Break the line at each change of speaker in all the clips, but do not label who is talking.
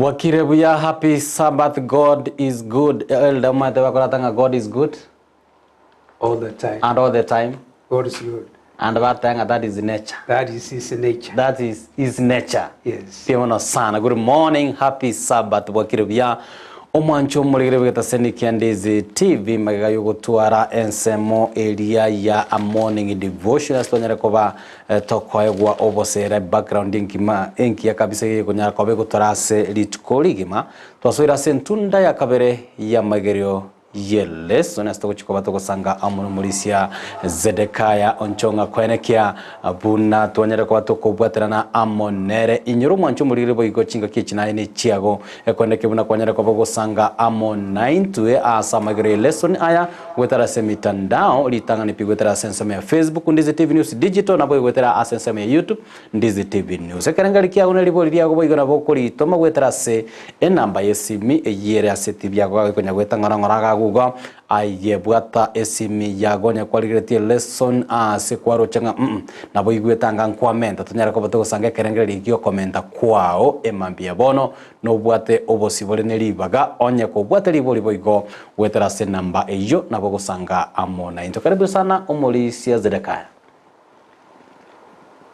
Bwakire buya happy Sabbath God is good Elder omanyete bakorata ng'a God is good
All the time.
and all the time
God is good.
and bateba ng'a that is nature
That is his nature.
that is his nature
Yes.
Mbuya mono sana good morning happy Sabbath bwakire buya Omwancho omorigere bw'egetaseni kia Ndizi TV magega y'ogotwara ensemo eria ya a morning devotion ase twanyare koba tokoegwa obosera background enkima engiya kabisa eyekonyara koba egotora ase rituko rigima twasoire ase entunda ya kabere y'amagerio y'eleso nase togochia koba togosanga amo nomorisia Zedekaya onchong'a koenekia buna twanyare koba tokobwaterana amo nere. Inyora omwancho omorigere boigo chingaki echi naye nechiago ekoenekia buna kwanyare koba ogosanga amo naintwe ase amagero y'elesson aya goetera ase emitandao ritang'ani pi goetera ase ensemo ya Facebook Ndizi TV News Digital naboigo goetera ase ensemo ya YouTube Ndizi TV News. Ekerengeri kiago ne ribori riago boigo nabo okoritoma goetera ase enamba y'esimi eyio ere ase etibi yago gagokonya goeta ng'ora ng'ora agagu igo aye bwata esimi yago onye kwarigeretie lesson ase kwaroche ng'a mm nabo oigwete anga nkwamenta tonyare koba togosanga ekerengererio giokomenta kwao emambia bono nobwate obosibore ne ribaga onye kobwate ribori boigo goetera ase enamba eyio nabo ogosanga amo naintwe. Karibu sana omorisia Zedekaya.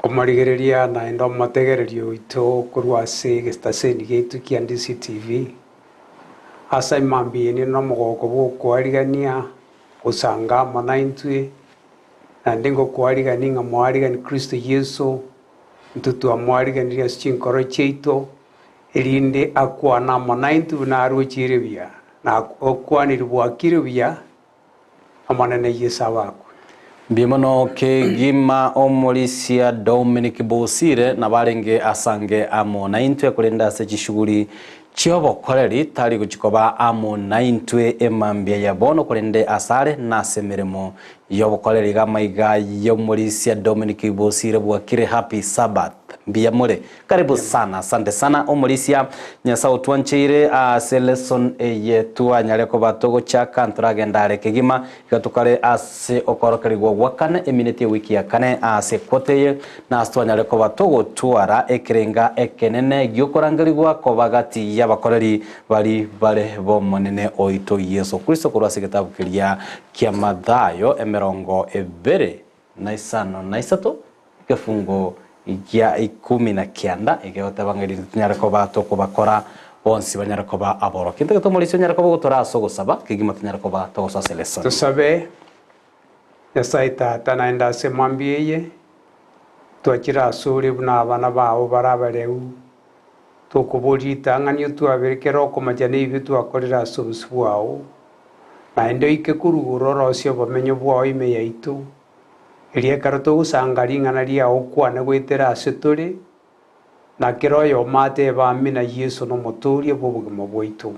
Omorigereria naende omotegereria oito korwa ase egestaseni giaito kia DCTV, ase emambia eye nomogoko bw'okoarigania gosanga amo naintwe, naende ngokoarigania ng'a moarigani Kristo Yeso, intwe twamoariganirie ase chinkoro chiaito, erinde akwane amo naintwe buna arocheire buya, na okwanire bwakire buya. Omonene Yeso abakwe.
Mbuya mono kegima omorisia Dominic Bosire nabo arenge asange amo naintwe korende ase chishuguri chiobokoreri tari gochia koba amo naintwe emambia ya bono korende asare nase emeremo yobokoreri iga amaiga yomorisia Dominic Bosire bwakire happy Sabbath mbuya more Karibu sana asante sana omorisia Nyasae otwancheire ase lesson eye twanyare koba togochaka ntoragenda are kegima iga tokare ase okorokerigwa gwa kane emineti ewiki ya kane ase equarter eye na ase twanyare koba togotwara ekerenga ekenene giokorangerigwa koba gati yabakoreri bari bare bomonene oito Yeso Kristo korwa ase egetabu keria kia Mathayo emerongo ebere na isano na isato, egefungo gia ikomi na kianda, egegoteba ng'a erinde tonyare koba tokobakora bonsi banyare koba aborokia. Intagete omorisia onyare koba ogotora ase ogosaba, kegima tonyare koba togosoa ase lesson.
Tosabe, Nyasae Tata, naende ase mambia eye, twachire asore buna abana bao bare abareu, tokoboria ritang'ani otwabere kera okomocha na ebibe twakorire ase obosio bwao, Naende oike korwa igoro orosie obomenyo bwao ime yaito, erio ekero togosanga ring'ana riao okwane goetera ase tore, na kera oyomo atebe Amina Yeso nomotooria bw'obogima bwaito.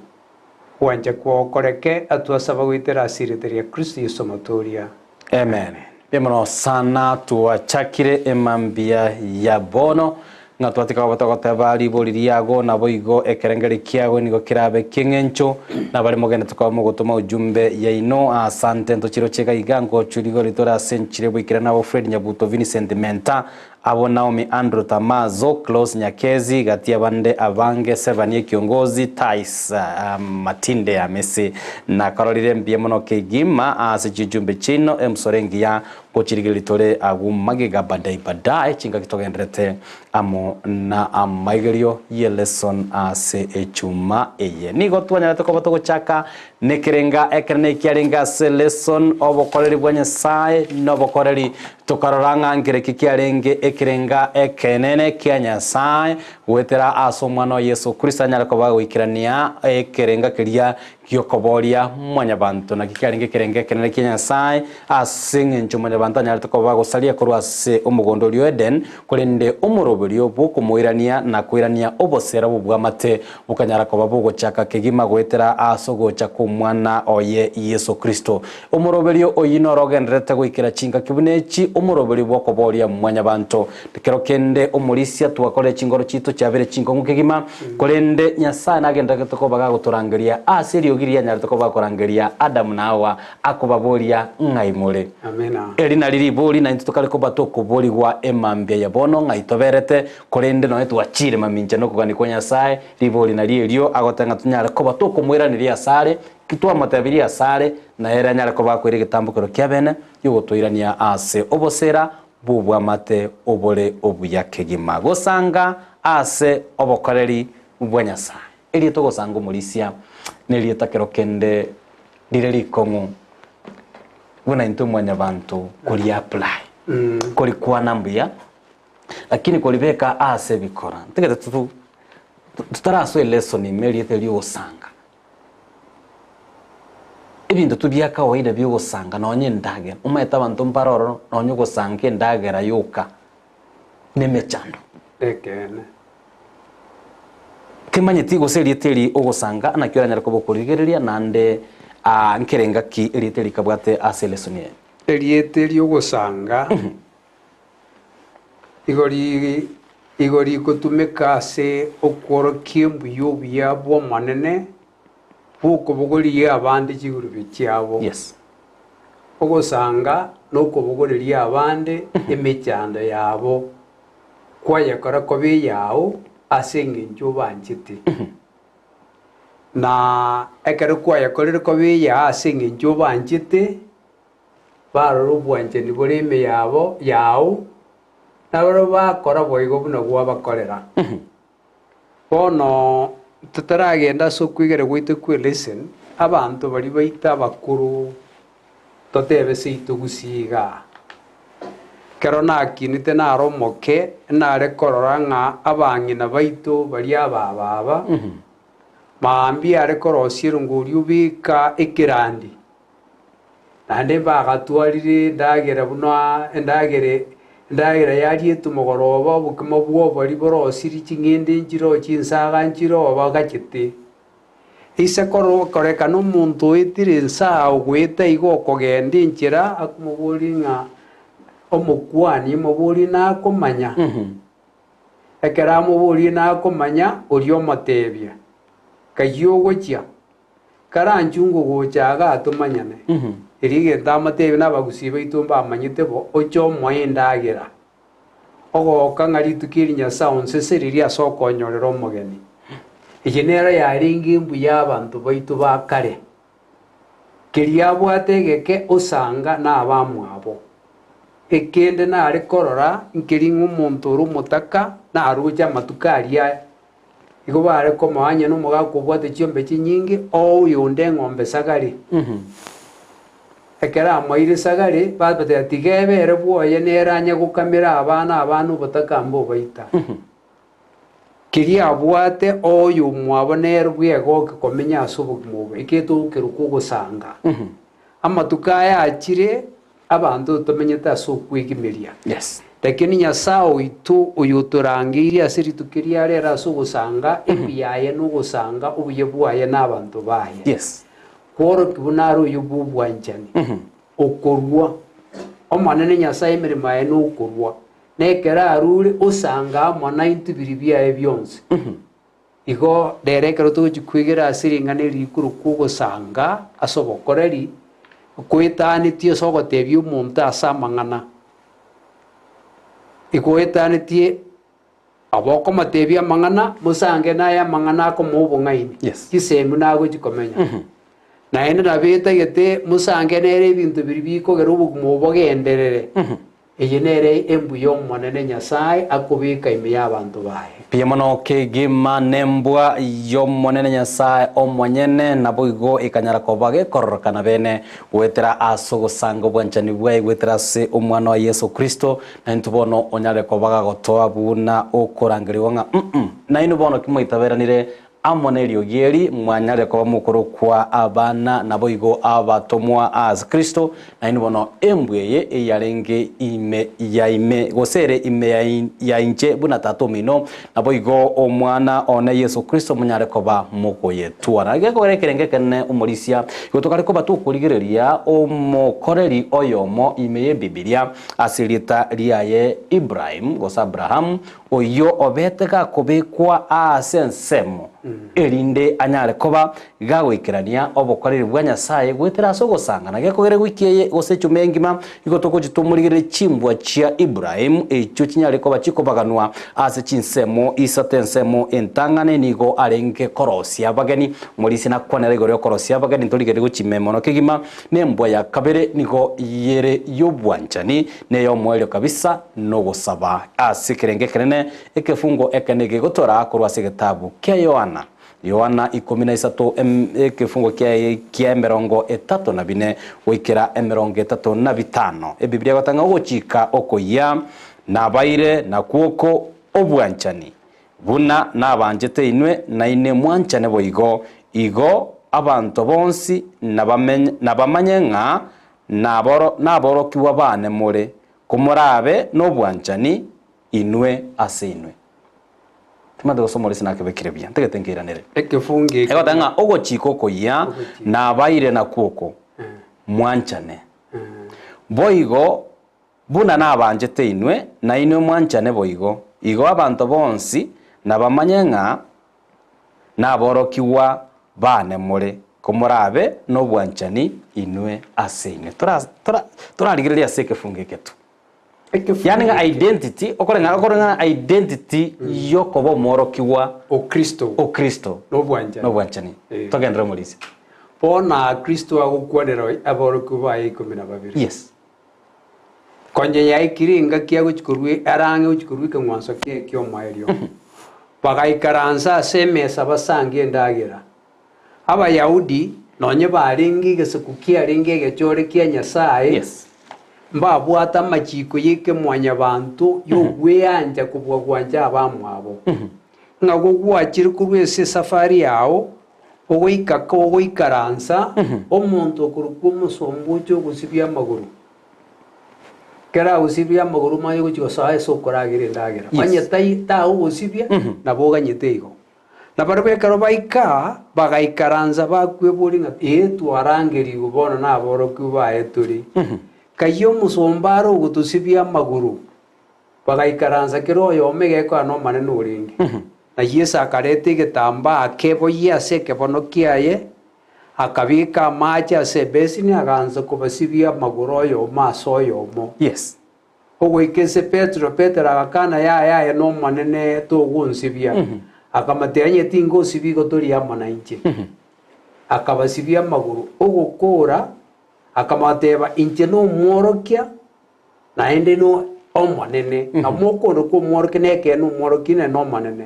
Gwancha kwao koreke atwasaba goetera ase erieta ria Kristo Yeso Omotooria.
Amen. Mbuya mono sana twachakire emambia ya bono ng'a twatiga koba togoteba ribori riago naboigo ekerengeri kiago nigo kerabe kieng'encho nabare mogenderete koba mogotoma ujumbe yaino asante ntochiroche iga iga ngochwe rigori tore ase enchiri boikeranu nabo Fred Nyabuto Vincent Menta Abo Naomi Andrew Tamazo, Close Nyakezi, gati y'abande abange Sevani ekiongozi, Tais Matinde Amisi. Nakarorire mbuya mono kegima ase chichumbe chiaino emsore engiya ngochirigereria tore agwo magega badai badai chingaki togenderete amo na amaigerio ye lesson ase echuma eye. Nigo twanyarete koba togochaka nekerenga ekenene ekiarenge ase lesson obokoreri bwa Nyasae nobokoreri Tokarora ng'a nkereki kiarenge ekerenga ekenene kia Nyasae goetera ase Omwana o Yeso Kristo anyare koba goikerania ekerenga keria gi'okoboria mwanyabanto. Naki kiarenge ekerenga ekenene kia Nyasae ase engencho mwanyabanto anyarete koba gosaria korwa ase omogondo oria o Eden, korende omoroberio bw'okomoirania na koirania obosera bw'oboamate bokanyara koba bogochaka kegima goetera ase ogocha kw'Omwana oye Yeso Kristo. Omoroberio oyio noro ogendererete goikera chingaki buna echi, omoroberio bw'okoboria Mwanyabanto. Kero kende omorisia twakorire chingoro chiito. chiabere chinkong'u kegima, korende Nyasae nagendererete koba gagotorangeria ase eriogi riria anyarete koba akorangeria Adamu na Hawa, akobaboria, Ng'ai more?
Amina.
Eri nari ribori naintwe tokare koba tokoborigwa emambia ya bono, ng'ai toberete, korende nonya twachire mamincha nokogania kwa Nyasae, ribori nario erio agoteba ng'a tonyare koba tokomoiraneria asare, ki twamotebirie asare, na ere anyare koba akoira egetambokero kiabene giogotoirania ase obosera bw'obwamate obore obuya kegima. Gosanga ase obokoreri bwa Nyasae. Erieta ogosanga omorisia nerieta kero kende rire rikong'u buna intwe mwanyabanto kori apply, korikwana mbuya, lakini koribeka ase ebikora. Ntagete tu totarasoa elesson ime erieta erio ogosanga. Ebinto tu bia kawaida biogosanga nonye endagera, omanyete abanto mbare ororo nonye ogosanga endagera yoka na emechando.
Ekeene.
Timanyeti gose erieta eri ogosanga naki oranyare koba okorigereria naende aa nkerenga ki erieta eri rikabwate ase elesoni eye.
Erieta eri ogosanga igo ri igo rigotumeka ase okworokia embuya obuya bw'Omonene bw'okobogoria abande chigurube chiabo.
Yes.
Ogosanga nokobogoreria abande emechando yabo, kwayekora koba eyao ase engencho obanchete. Na ekero kwayekorire koba eyao ase engencho obanchete, barora obwanchani bore ime yabo yao, nabarabwo bakora boigo buna gwabakorera. Bono totaragenda ase okwegera gwaito kw'eleseni, abanto baria baito abakoro totebe seito gusii igaa. Ekero nakinete nare omoke, nare korora ng'a abang'ina baito baria ababa aba, maambia are korosia erongori obeka ekerandi. Naende bagatwarire endagera buna endagera endagera yarietwe mogoroba, obokima bw'obori borosirie ching'ende nchiroo chinsaga nchiroo bagachete. Ise korwa korekana omonto oetire ensaa ogoeta igo okogenda enchera akomoboria ng'a omokuani omoborie nakomanya. Ekero amoborie nakomanya, oria omotebia, Kayio ogochia? Karanchunge gocha igaa tomanyane. Erio egento amoteebie na abagusii baito mbamanyete bo, oche omoe endagera. Ogoka ng'a rituko eri Nyasae onseseririe ase okonyorera omogeni. Eye nero yarenge embuya y'abanto baito ba kare. Keria abwate egeke osanga na abamwabo. Ekende nare korora nkeri ng'a omonto ore omotaka naroche amatuko aria Igo baare komoa onye nomogaka obwate chiombe chinyinge, oo oyonde eng'ombe sagare. Ekero amoeire sagare, babatebia, Tiga ebe ere bwoye nere anye gokamera abana abana obotaka mbobaita. Keria abwate oo oyomwabo nere bwegoke komenya ase obogima obo, eketogokerwa ogosanga. Amatuko aya achire, Abanto tomenyete ase okwegimeria.
Yes.
Lakini Nyasae oito oyotorangeirie ase rituko eria rero ase ogosanga ebi yaye na ogosanga obuya bwaye na abanto baye.
Yes.
Kworokia buna are oyo bw'obwanchani. Okorua. Omonene Nyasae emeremo yaye nokorua. Na ekero arure osanga amo naintwe biri biaye bionsi. Igo rero ekero togochia kwegera ase ring'ana eri rikorokwa ogosanga ase obokoreri, koetanetie ase ogotebia omonto ase amang'ana, igoetanetie aba okomotebia amang'ana, mosange naye amang'ana akomoa obong'aini,
Yes.
chisemi nagochia komenya. Naende nabo etagete mosange nere ebinto biria bikogera obogima obo bogenderere. Eye nere embu y'Omonene Nyasae akobeka ime y'abanto baye.
Mbuya mono kegima nembwa y'Omonene Nyasae omonyene, naboigo ekanyara koba gekororokana bene goetera ase ogosanga obwanchani bwaye goetera ase Omwana oye Yeso Kristo, naintwe bono onyare koba gagotoa buna okorangerigwa ng'a mm, nainwe bono kimoitaberanire. Amo neriogi eri mwanyare koba mokorokwa abana, naboigo abatomwa ase Kristo, nainwe bono embwa eye eyarenge ime ya ime, gose ere ime ya inche buna tata omino, naboigo Omwana one Yeso Kristo monyare koba mokoyetwara. Gekogera ekerengo ekenene omorisia, igo tokare koba tokorigereria omokoreri oyomo ime y'Ebibilia ase erieta riaye Ibrahim gose Abrahamu, oyio obete gakobekwa aase ensemo, erinde anyare koba gagoikerania obokoreri bwa Nyasae goetera ase ogosangana. Gekogera ewiki eye gose echuma engima igo togochia tomorigererie chimbwa chia Ibrahimu echio chinyare koba chikobaganwa ase chinsemo isato ensemo entang'ani nigo arenge korosia abageni. Omorisia nakwanera igoro y'okorosia abageni ntorigererie gochia ime mono kegima, Nembwa ya kabere nigo yere y'obwanchani, na ey'omoerio kabisa nogosaba. Ase ekerengo ekenene, ekefungo eke nigo gegotoraa korwa ase egetabu kia Yohana. Yohana 13 ekefungo kiaye kia 34 goikera 35. Ebibilia egoteba ng'a ogochika okoyia nabaire nakwo oko obwanchani, Buna nabanchete inwe, nainwe mwanchane boigo. Igo abanto bonsi nabamanye ng'a naborokigwa baane more, komorabe nobwanchani inwe ase inwe. Timanyeti gose omorisia nakebekire buya, ntagete nkeiranere.
Ekefungo eke.
Egoteba ng'a ogochika okoyia nabaire nakwo oko, mwanchane. Boigo Buna nabanchete inwe, nainwe mwanchane boigo. Igo abanto bonsi nabamanye ng'a naborokigwa baane more, komorabe nobwanchani inwe ase inwe. Torarigererie ase ekefungo eke tu. Yaani ng'a identity, okoreng'ana okoreng'ana identity yokoba omworokigwa
O Kristo.
o Kristo
Nobwanchani.
nobwanchani. Togenderere omorisia.
Bono Kristo agokwanera aborokigwa baye ikomi na babere.
Yes.
Konya yaikire engaki agochia korua are ang'e gochia korua ekeng'wanso kiaye ki'omoerio, bagaikaransa ase emesa basange endagera. Abayahudi, nonye barenge egesaku kiarenge egechore kia Nyasae,
Yes.
mbabwate amachiiko y'ekemwanyabanto y'ogweancha kobua gwancha abamwabo, ng'a gogwachire korwa ase esafari yao, Ogoika kogoikaransa, omonto okorokwa omosomba oche ogosibia amagoro. Ekero agosibia amagoro omanye gochia gosoa ase okoragera endagera.
Yes.
Onye tai tagogosibia, nabo oganyete igo. Na barabwo ekero baika, bagaikaransa bakweboria ng'a ee twarangerigwe bono naborokigwa baye tore. Kayio omosomba are ogotosibia amagoro, Bagaikaransa kera oyomo egekoa nomonene orenge. Na Yeso akareta egetambaa akeboyia ase ekebono kiaye, akabeka amache ase ebesini, agaansa kobasibia amagoro oyomo ase oyomo.
Yes.
Ogoika ase Petero, Petero agakana, Yaya, aye n'Omonene, togonsibia. Akamoteebia, Onye tingosibia igo tori amo nainche. Akabasibia amagoro. Ogokoora, akamoteeba, Inche nomworokia, Naende no Omonene, na mokondo kw'omworokia nekeene omworokia ine n'Omonene.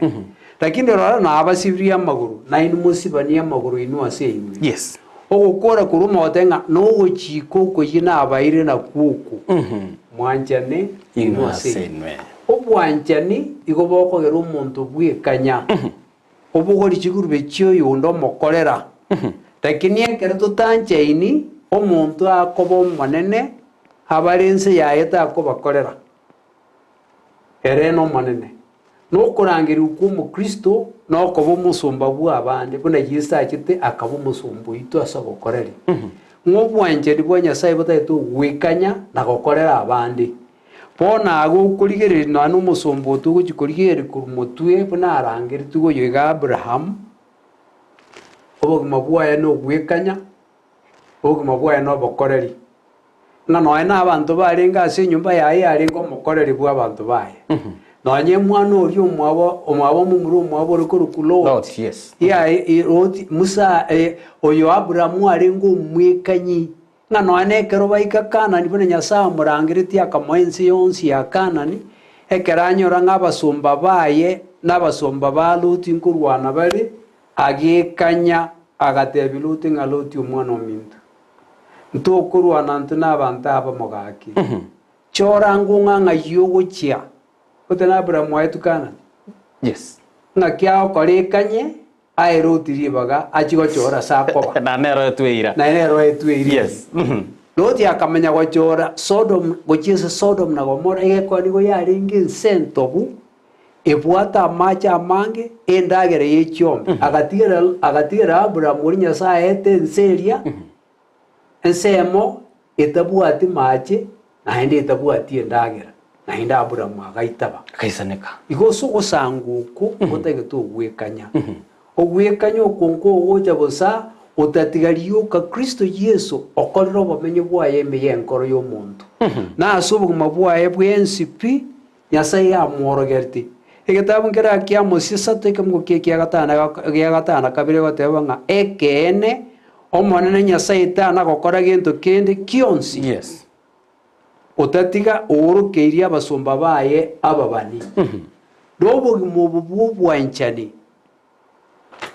Lakini rora nabasibirie amagoro, nainwe mosibanie amagoro inwe ase inwe.
Yes.
Ogokora korwa omogote ng'a nogochika okoyia nabaeire nakwo oko, mwanchane
Inwe
inwe ase
ase
inwe.
inwe.
Obwanchani igo bokogera omonto bwekanya, obogori chigurube chi'oyonde omokorera. Lakini ekero totanchaini, omonto akoba omonene, Abare ense yaye takobakorera, ere n'Omonene. Nokorangerigwa kw'Omokristo nokoba omosomba bw'abande, buna Yeso achete akaba omosomba oito ase obokoreri. Ng'a obwanchani bwa Nyasae botagete ogwekanya na gokorera abande. Bono agwo okorigereria nonya nomosomba oto ogochia korigereria korwa motwe buna arangeretigwe oyo iga Abrahamu, obogima bwaye nogwekanya, obogima bwaye nobokoreri. Ng'a nonya nabanto barenge ase enyomba yaye yarenge omokoreri bw'abanto baye. Nonya omwana oria omwabo omwabo omomura omwabo ore korokwa Loti,
Lot, yes.
yaye i- Loti, Musa eh, oyo Abrahamu arenge omwekanyi, ng'a nonya na ekero baika Kanani buna Nyasae amorangeretie akamoa ense yonsi ya Kanani, ekero anyora ng'a abasomba baye na abasomba ba Loti nkorwana bare, agekanya agatebia Loti ng'a Loti omwana ominto, Ntokorwana intwe nabanto aba mogaki. Chora ngong'a ng'ai ogochia. Gose na Abrahamu aetwe Kanani?
Yes.
Ng'aki agokora ekanye? Aye Loti ribaga achie gochora ase akoba.
Na nero etweira.
Naye nero etweire.
Yes.
Loti akamanya gochora Sodom, gochia ase Sodom na Gomora, egekoa nigo yarenge ense entobu, ebwate amache amange, endagera ye chiombe. Agatigera agatigera Abraham oria Nyasae aete ense eria, ensemo etabwati mache, naende etabwati endagera, naende Abraham agaitaba.
Agaisaneka.
Igo ase ogosanga oko gotagete ogwekanya. Ogwekanya okwo nkogocha bosa, otatiga rioka Kristo Yeso okorire obomenyo bwaye ime y'enkoro y'omonto. Na ase obogima bwaye bwensi pi, Nyasae amworogereti. Egetabu nkere kia Amosi isato ekemungo kia ekia gatano na kabere egoteba ng'a ekeene Omonene Nyasae tana gokora gento kende gionsi
Yes.
otatiga oorokeirie abasomba baye ababani. Nobogima obo bw'obwanchani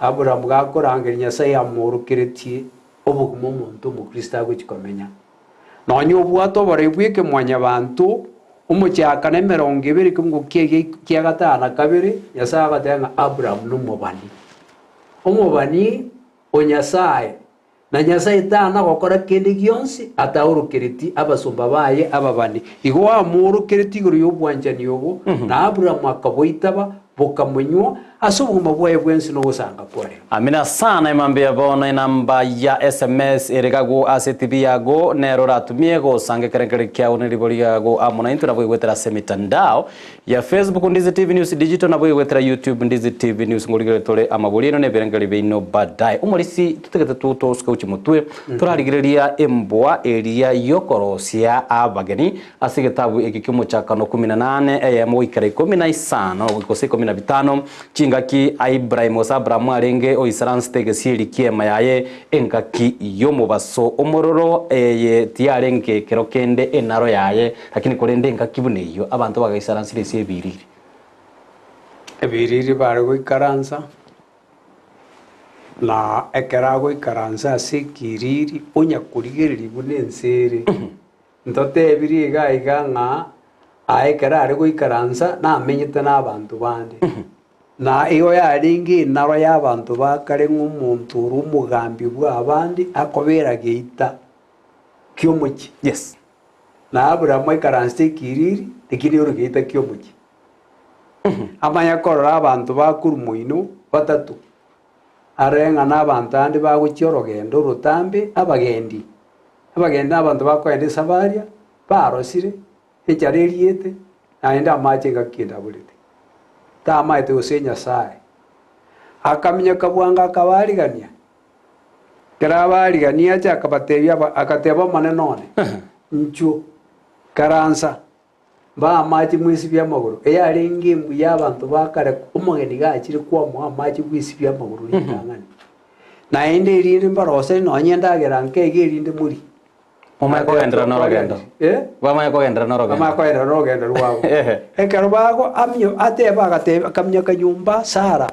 Aburaamu gakorangeria Nyasae amworokeretie obogima omonto omokristo agochia komenya. Nonya obwate oboreu bw'ekemwanyabanto, omochakano emerongo ebere ekemungo kiaye kia gatano na kabere, Nyasae agateba ng'a Aburaamu nomobani. Omobani o Nyasae, na Nyasae tana gokora kende gionsi ataorokereti abasomba baye ababani. Igo amworokeretie igoro y'obwanchani obo, na Aburaamu akaboitaba, bokamonywa ase obogima bwaye bwensi na ogosanga kwarenge.
Amina sana emambia bono enamba ya sms ere gago ase TV yago nero oratumie gosanga ekerengererio kiago ne ribori riago amo naintwe nabo egwetera ase emitandao ya Facebook Ndizi TV News Digital nabo egwetera YouTube Ndizi TV News ngorigereria tore amabori aino na ebirengererio biaino baadaye. Omorisi totagete tosuke gochia motwe torarigereria embwa eria yokorosia abageni Ase egetabu eke ki'omochakano kumi na nane, eyemo goikera ikomi na isano, gose ikomi na bitano, chingaki Ibrahimu gose Abrahamu arenge oisaransete egesieri ki'eema yaye engaki y'omobaso omororo, eye tiyarenge ekero kende enaro yaye, lakini korende engaki buna eyio abanto bagaisaransire ase ebiriri.
Ebiriri bare goikaransa, na ekero agoikaransa ase ekiriri, onya korigereria buna ense ere. Ntotebirie iga iga ng'a aye ekero are goikaransa namenyete nabanto bande. Na igo yarenge enaro y'abanto ba kare ng'a omonto ore omogambi bw'abande akobera geita ki'omochie.
Yes.
Na Aburaamu aikaransete ekiriri, lakini ore geita ki'omochie. Amanye korora abanto ba korwa moino batato, arore ng'a nabanto ande bagochia orogendo orotambe abagendi. Abagendi na abanto bakoenda esabaria, barosire, enchara eriete, naende amache engaki ende aborete. Tamaete gose Nyasae. Akaminyoka bwango akabarigania. Ekero abarigania ache akabatebia aba agateba omonene one, inchuo, ikaransa, mbaa amache mwesibie amagoro. Eyarenge embuya abanto ba kare omogeni gachire kwamoa amache bwesibie amagoro ritang'ani. Naende erinde mbaroseri nonye endagera nke iga erinde morie.
Bamanye kogenderera norogendo.
Eh?
Bamanye kogenderera norogendo.
Bamanye kogenderera norogendo rwabo.
Ehe.
Ekero bago aminyo ateba agateba akaminyoka nyomba Sara,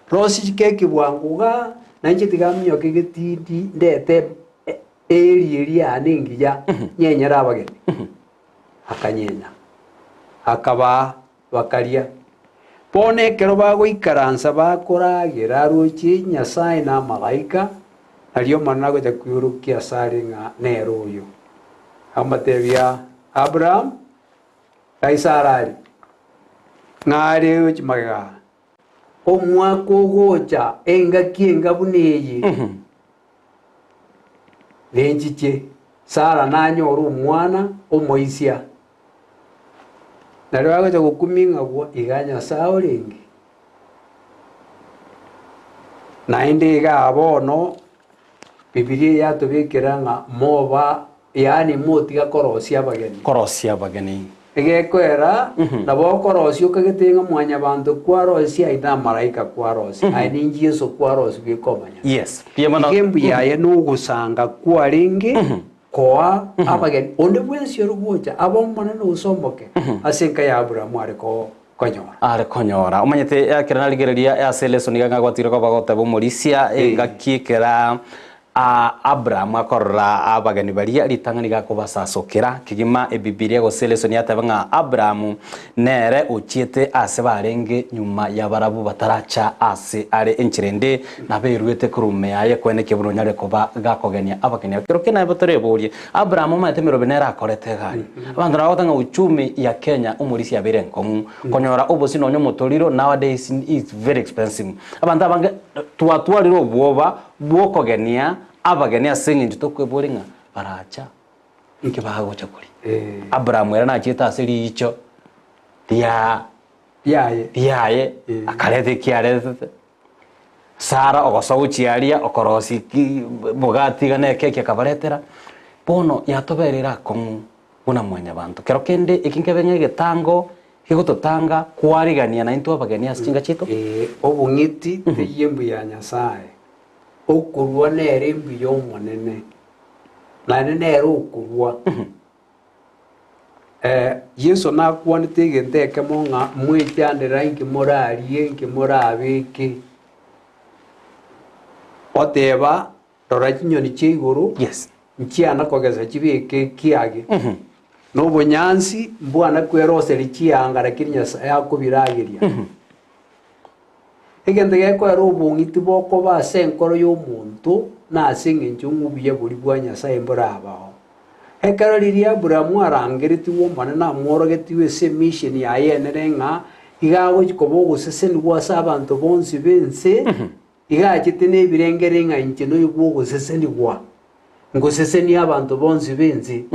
rosia chikeki bwango igaa, nainche tiga aminyoke getindi ndete e- eeri eria yane engiya, nyenyere abageni. Akanyenya, akabaa, bakaria. Bono ekero bagoikaransa bakoragera aroche Nyasae na amalaika, nario Omonene agocha kweorokia asare ng'a nere oyo. Akamotebia Aburaamu, Ng'ai Sara are? Ng'a are gochia magega aa. Omwaka ogocha engaki enga buna eye, nenchiche, Sara nanyore omwana omoisia. Nario agocha gokumia ng'a gwa iga Nyasae orenge. Naende igaa bono, Bibilia eyatobekera ng'a moba yaani motiga korosia abageni.
Korosia abageni.
Egekoera, nabo okorosia okagete ng'a mwanyabanto kwarosia aye na amalaika kwarosia, aye ninki Yeso kwarosia bwekomanya.
Yes. Mbuya mono.
Iga embuya yaye nogosanga kwarenge Koa abageni, onde bwensi ore gocha abe omonene gose omoke ase enka ya Aburaamu are konyora.
Are konyora. Omanyete ekero narigereria ase elesson iga ngagwatire koba goteba omorisia engaki ekera. Abrahamu akorora abageni baria ritang'ani gakobasasokera kegima. Ebibilia gose elesoni yateba ng'a Abrahamu nere ochiete ase barenge nyuma y'abarabwo bataracha ase are enchera ende, nabo eruete korwa ime yaye koenekia buna onyare koba gakogenia abageni aba. Kero kende nabo toreborie, Abrahamu omanyete emerobe nere akorete egari. Abanto nabo bagoteba ng'a uchumi ya Kenya omorisia abeire enkong'u, konyora obosie nonya omotoriro nowadays is very expensive. Abanto abange twatwarire obwoba bw'okogenia abageni ase engencho tokweboria ng'a baracha inki bagocha koria. Abrahamu ere nachiete ase riicho ria
Riaye.
riaye akareta eki aretete. Sara ogosoa gochia aria okorosia ki bogati iga na ekeki akabaretera. Bono yatobereire akong'u buna mwanyabanto. Kero kende eki nkebe ng'a egetango Gegototanga kwarigania naintwe abageni ase chinka chiaito.
Ee, obong'iti teiyo embuya ya Nyasae, okorua nere embuya Omonene, naende nere okorua. Yeso nakwanete egento ekemo ng'a mwechandera inki morarie, inki morabeke, oteba Rora chinyoni chia igoro,
Yes.
nchiana kogesa chibeke ekiage, na obonyansi mbwana kweroseria chianga, lakini Nyasae akobirageria. Egento gekoera obong'iti bokoba ase enkoro y'omonto na ase engencho ng'a obuya boria bwa Nyasae mborabao. Ekero riria Abrahamu arangeretigwe Omonene amworogetigwe ase emission yaye enene ng'a iga agochi koba ogosesenigwa ase abanto bonsi b'ense, Iga achete nebirengererio ng'a inche noyo bw'ogosesenigwa, ngosesenie abanto bonsi b'ense.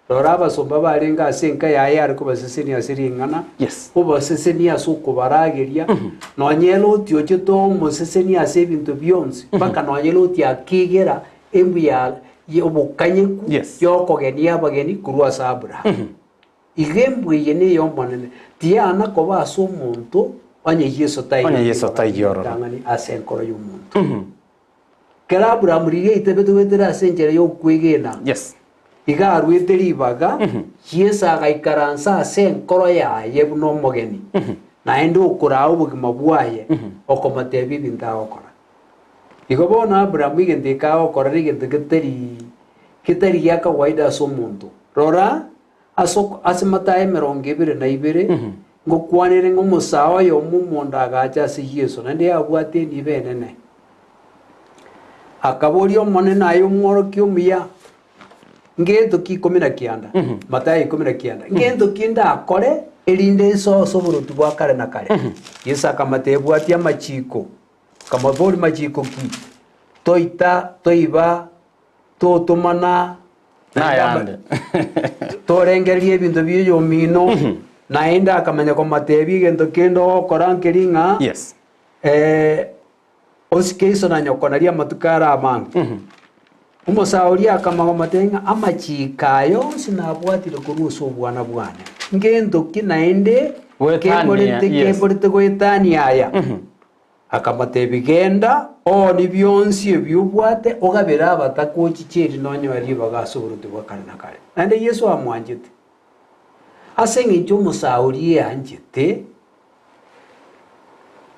Rora abasomba barenge ase enka yaye are kobasesenia ase ring'ana,
Yes.
obasesenie ase okobarageria, nonye Loti ochete omosesenie ase ebinto bionsi, mpaka nonye Loti akigera embuya y'obokanyeku
Yes.
y'okogenia abageni korwa ase Abrahamu. Igo embwa eye ney'Omonene, tiyana koba ase omonto onye Yeso taiyo
Onye Yeso taiyo ororo.
ritang'ani ase enkoro y'omonto. Kera Abrahamu riria aitebete goetera ase enchera y'okwegena,
Yes.
iga aruete ribaga, Yeso agaikaransa ase enkoro yaye buna omogeni, naende okoraa obogima bwaye, okomotebia ebinto agokora. Igo bono Abrahamu egento eke agokora negento getari getari gia kawaida ase omonto. Rora, Ase ase Matayo emerongo ebere na ibere, ngokwanere ng'a omosae oyomo omonda agacha ase Yeso, naende yabwate enibo enene. Akaboria Omonene, Aye omworokia omuya, ngento ki ikomi na kianda? Matayo ikomi na kianda, ngento ki ndakore erinde nsoe ase oboruoti bwa kare na kare? Yeso akamatebia, Bwatia amachiko. Akamoboria, Machiko ki? Toita, toiba, totomana,
Nayande.
torengereria ebinto bi'oyomino, naende akamanya komatebia egento kende ogokora nkeri ng'a
Yes.
eh, osike iso na nyoko nario amatuko are amange. Omosae oria akamanya komatebia ng'a amachiko aya onsi nabwatire korwa ase obwana bwane. Ngento ki naende
Goetania,
kemborete
yes.
kemborete goetania aya? Akamoteebia, Genda, oonie bionsi ebi obwate, ogabere abataka ochiche erinde onyore ribaga ase oboruoti bwa kare na kare. Naende Yeso amwanchete. Ase engencho omosae oria eanchete,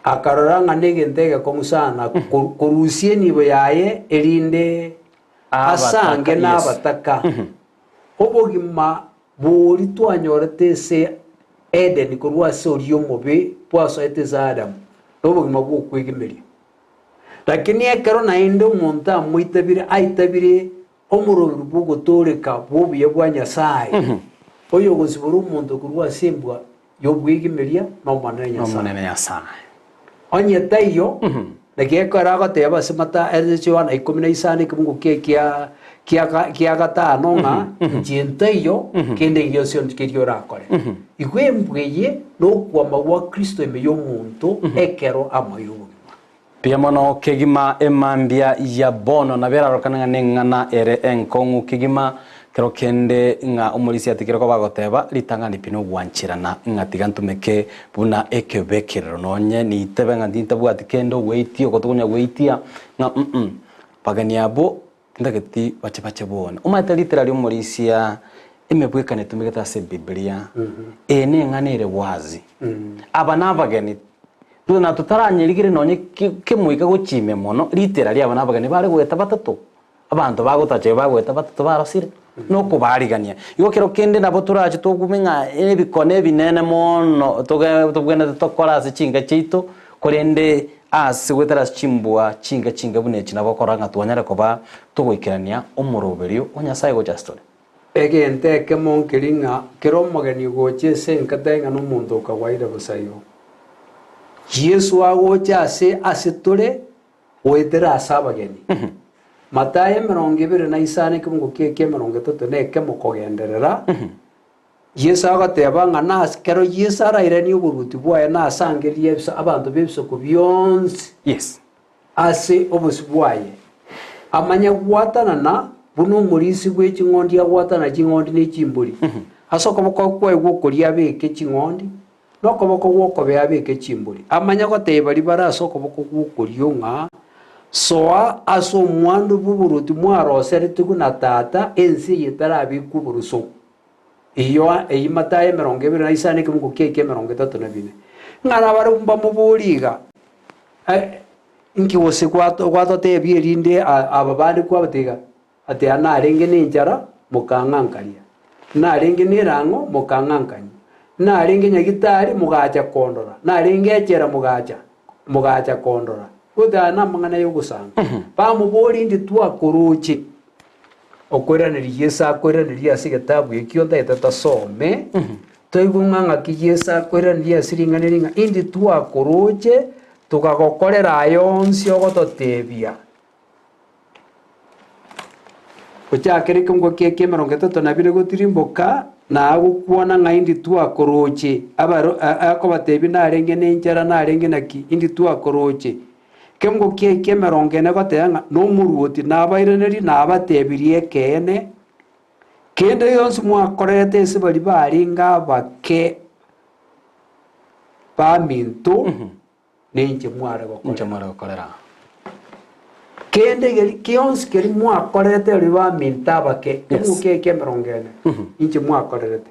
akarora ng'a negento egekong'u sana korusia enibo yaye erinde asange
Abataka, yes.
nabataka. Obogima Bori twanyorete ase Edeni korwa ase oria omobe bwasoete ase Adamu, nobogima bw'okwegemeria. Lakini ekero naende omonto amoitabire aitabire omoroberi bw'ogotooreka bw'obuya bwa Nyasae, oyogosibora omonto korwa ase embwa y'obwegemeria n'Omonene Nyasae.
N'Omonene Nyasae.
Onye taiyo, naki ekero agoteba ase Mata ase Yohana ikomi na isano ekemungo kia kia kia kia gatano ng'a inche ntaiyo, kende gionsi onsi keria orakore. Igo embwa eye nokwama gwa Kristo ime y'omonto ekero amoeire obogima.
Mbuya mono kegima emambia ya bono nabo erarokane ng'a neng'ana ere enkong'u kegima kero kende ng'a omorisia atigire koba agoteba ritang'ani pi nogwancherana ng'a tiga ntumeke buna ekebekerero nonye nitebe ng'a tintabwati kende ogweitia ogotogonya gweitia ng'a mm bageni abwo tintageti bache bache bono. Omanyete ritera ri'omorisia emebwekano etumegete ase Ebibilia, eye neng'ana ere wazi. Aba nabageni, na totaranyerigere nonye kemoika gochia ime mono, ritera ri'aba nabageni bare goeta batato. Abanto bagotacha bagoeta batato barosire, nokobaarigania. Igo kero kende nabo torache togume ng'a ebikone ebinene mono toge tobwenerete tokore ase chinka chiaito, korende ase goetera ase chimbwa chinka chinke buna echi nabo okorora ng'a twanyare koba togoikerania omoroberio o Nyasae gocha ase tore.
Egento ekemo nkeri ng'a kera omogeni ogocha ase enka tari ng'a nomonto okawaida bosa igo. Yeso agocha ase ase tore goetera ase abageni. Matayo 25 ekemungo kia ekia 31 kogenderera, Yeso agoteba ng'a nase kero Yeso arairanie oboruoti bwaye nasangererie ebiso abanto b'ebisaku bionsi
Yes.
ase obosio bwaye, amanye gwatanana buna omorisia bwe ching'ondi agwatanana ching'ondi ne chimbori, ase okoboko kwaye gw'okoria abeke ching'ondi, Nokoboko gw'okobea abeke chimbori, amanye gotebia baria bare ase okoboko gw'okorio ng'a, Soa ase omwando bw'oboruoti mwaroseretigwe na Tata, ense eye etarabekwa oboruso. Eyio eyio Matayo 25 ekemungo kiaye kia 34. Ng'a nabarabwo mbamoborie iga, Inki gose gwatotebia erinde aba bande kwabatebia iga? Ati aa narenge nenchara, mokang'ankaria, narenge nerang'o, mokang'ankania, narenge nyagitari, mogacha kondora, narenge echela, mogacha, mogacha kondora. Gose aya namang'ana y'ogosanga. Bamoboria, Indi twakoroche? Okoiraneria Yeso akoiraneria ase egetabu ekio ntagete tosome, toigwe ng'a ng'aki Yeso akoiraneria ase ring'ana eri ng'a indi twakoroche, tokagokorera aya onsi ogototebia. Gochakera ekeungo kia 32 gotirimboka, na agokwana ng'a indi twakoroche, abaro akobatebia narenge nenchara narenge naki, indi twakoroche. Ekeungo kia 40 goteba ng'a nomoruoti nabairanerie nabatebirie ekeene, kende gionsi mwakorete ase baria barenge abake baminto, Ninche mware gokorera.
Ninche mware gokorera.
Kende geri kionsi keri mwakorerete aria baminto abake,
Yes.
ebuku eke 40, inche mwakorerete.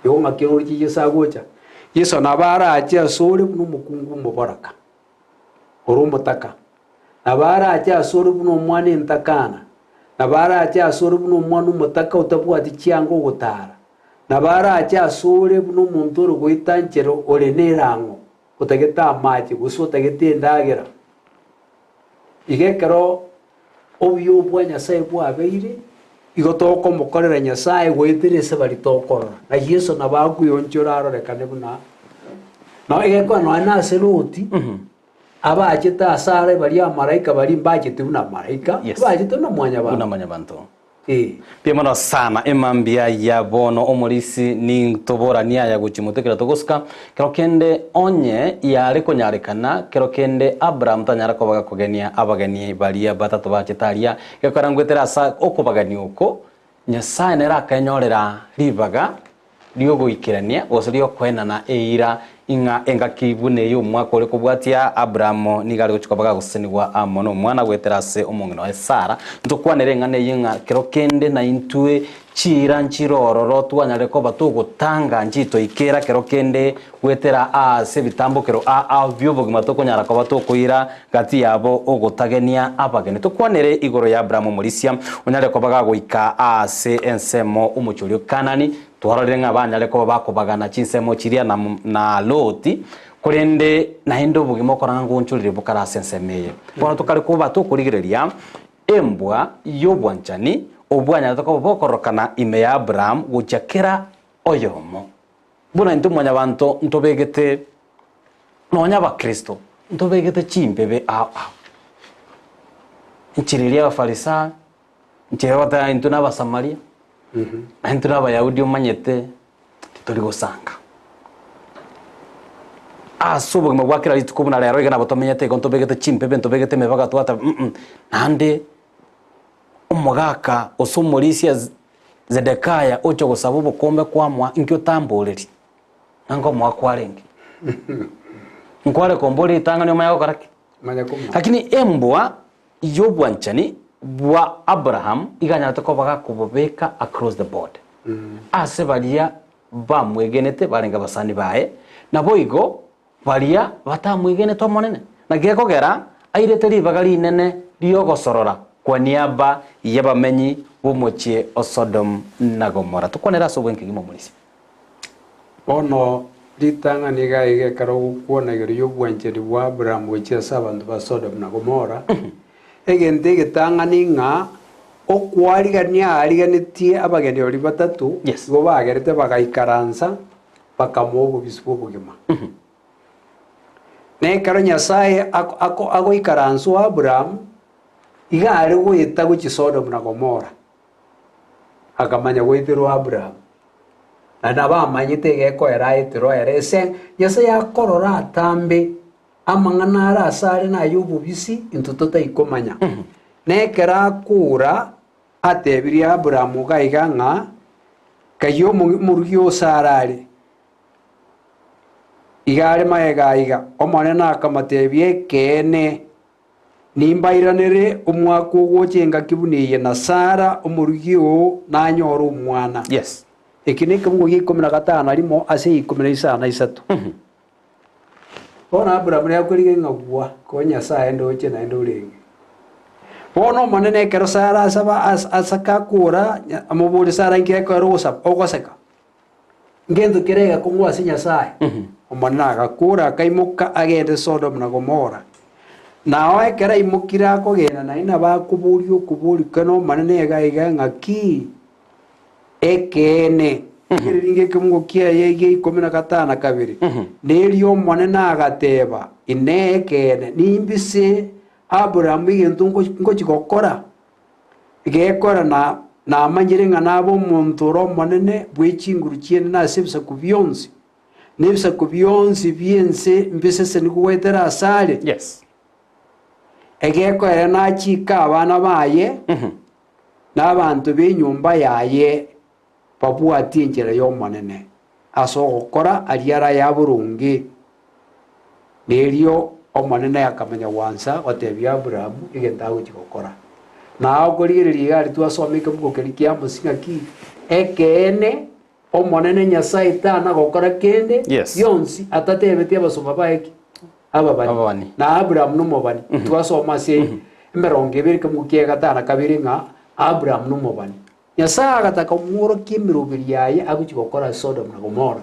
Igo ng'aki oroche Yeso agocha? Yeso nabo arache asore buna omokungu omoboraka, ore omotaka. Nabo arache asore buna omwana entakana, nabo arache asore buna omwana omotaka otabwati chianga ogotara. Nabo arache asore buna omonto ore goeta nchera ore nerang'o, otagete amache, gose otagete endagera. Igo ekero obuya obwo bwa Nyasae bwabeire, igo tokomokorera Nyasae goetera ase baria tokorora. Na Yeso nabo akweyonchora arorekane buna no egekora nonya na ase Loti, abachete asare baria amalaika baria mbachete buna amalaika,
Yes.
mbachete buna mwanyabanto.
Buna mwanyabanto.
Ee.
Mbuya mono sana emambia ya bono omorisi nintoboranie aya gochia motwe kero togosuka kero kende onye yare konyarekana kero kende Abraham tanyara koba gakogenia abageni baria batato bachete aria gekogera ngwetera ase okobagania oko Nyasae nere akenyorera ribaga ri'ogoikerania, gose ri'okoenana eira, ing'a engaki buna eye omwaka ore kobwatia, Abrahamu nigo are gochia koba gagosesenigwa amo nomwana goetera ase omong'ina oye Sara. Ntokwanere eng'ana eyio ng'a kero kende naintwe chiira nchire ororo twanyare koba togotanga nchitoikera kero kende goetera aase ebitambokero aa bi'obogima tokonyara koba tokoira gati yabo ogotagenia abageni. Tokwanere igoro y'Abrahamu omorisia, onyare koba gagoika aase ensemo omochie oria o Kanani. Twarorire ng'a banyare koba bakobagana chinsemo chiria na, na Loti, korende naende obogima okoranga ngonchorire bokare ase ensemo eye. Bono tokare koba tokorigereria embwa y'obwanchani obwanyarete koba bokororokana ime ya Abrahamu gochia kera oyomo. Buna intwe mwanyabanto ntobegete nonya abakristo ntobegete chimbebe ao ao. Enchera eria y'Abafarisayo, enchera y'ogoteba intwe na Abasamaria, na intwe na Abayahudi omanyete titori gosanga. Ase obogima bwa kera rituko buna rero iga nabo tomenyete igo ntobegete chimbebe ntobegete emebaga twateba mm naende omogaka gose omorisia Zedekiah ocha gosaba obokombe kwamoa inki otamboreri? Ng'a nkomoa kwarenge. Nkware komboria ritang'ani omanye gokora ki?
Manya komoa.
Lakini embwa y'obwanchani bwa Abraham iga anyarete koba gakobobeka across the board. Ase baria bamwegenete barenge abasani baye, naboigo baria batamwegenete Omonene. Naki gekogera airete ribaga rinene ri'ogosorora. Kwa niaba y'abamenyi b'omochie o Sodomu na Gomora. Tokwanere ase obwenkegima omorisia.
Bono ritang'ani iga iga ekero ogokwana igoro y'obwanchani bwa Abrahamu gochia ase abanto ba Sodomu na Gomora, egento egetang'ani ng'a okwarigania aariganetie abageni baria batato,
Yes.
igo bagerete bagaikaransa bakamoa obobisi bw'obogima. Na ekero Nyasae ako- ako- agoikaransa o Abrahamu, iga are goeta gochia Sodomu na Gomora, akamanya goeterwa Abrahamu. Na nabo amanyete egekoera aeterwa ere ase Nyasae akorora atambe amang'ana are asare na ay'obobisi intwe totaikomanya. Na ekero akora atebirie Abrahamu iga iga ng'a, Kayia omorugi o Sara are. Iga are magega aiga, Omonene akamotebia, Ekeene, nimbairanere omwaka ogocha engaki buna eye, na Sara, omorugi oo, nanyore omwana.
Yes.
Eki nekebungo gia ikomi na gatano na rimo ase ikomi na isano na isato. Bono Aburaamu niakwerigia ng'a gwa, ko Nyasae ndoche naende orenge. Bono Omonene ekero Sara asaba as- asaka akora, amoborie Sara inki ekoera ogosaba ogoseka. Ngento kere egekong'u ase Nyasae. Omonene agakora, akaimoka agende Sodomu na Gomora. Nao ekero aimokire akogenda naende nabo akoboria okoboria kwe n'Omonene iga iga ng'aki ekeene. Rigereria ekemungo kiaye gia ikomi na gatano na kabere. Na erio Omonene agateba, Inee ekeene, nimbise Aburaamu egento ngochi gokora? Gekora na namanyire ng'a nabe omonto ore omonene bwe chinguru chiane na ase ebisaku bionsi, na ebisaku bionsi bi'ense mbisesenigwe goetera asare.
Yes.
Egekora ere nachike abana baye, na abanto b'enyomba yaye babwatie enchera y'Omonene ase ogokora aria are aya boronge. Na erio Omonene akamanya gwansa gotebia Aburaamu egento agochia gokora. Na okorigereria iga aria twasoma ekebugo keria kia Amosi ng'aki, ekeene Omonene Nyasae tana gokora kende
Yes.
gionsi atatebetie abasomba baye ki? Ababani.
Ababani.
Na Aburaamu nomobani. Twasoma ase emerongo ebere ekebugo kia gatano na kabere ng'a Aburaamu nomobani. Nyasae agataka komworokia emeroberi yaye agochia gokora ase Sodomu na Gomora.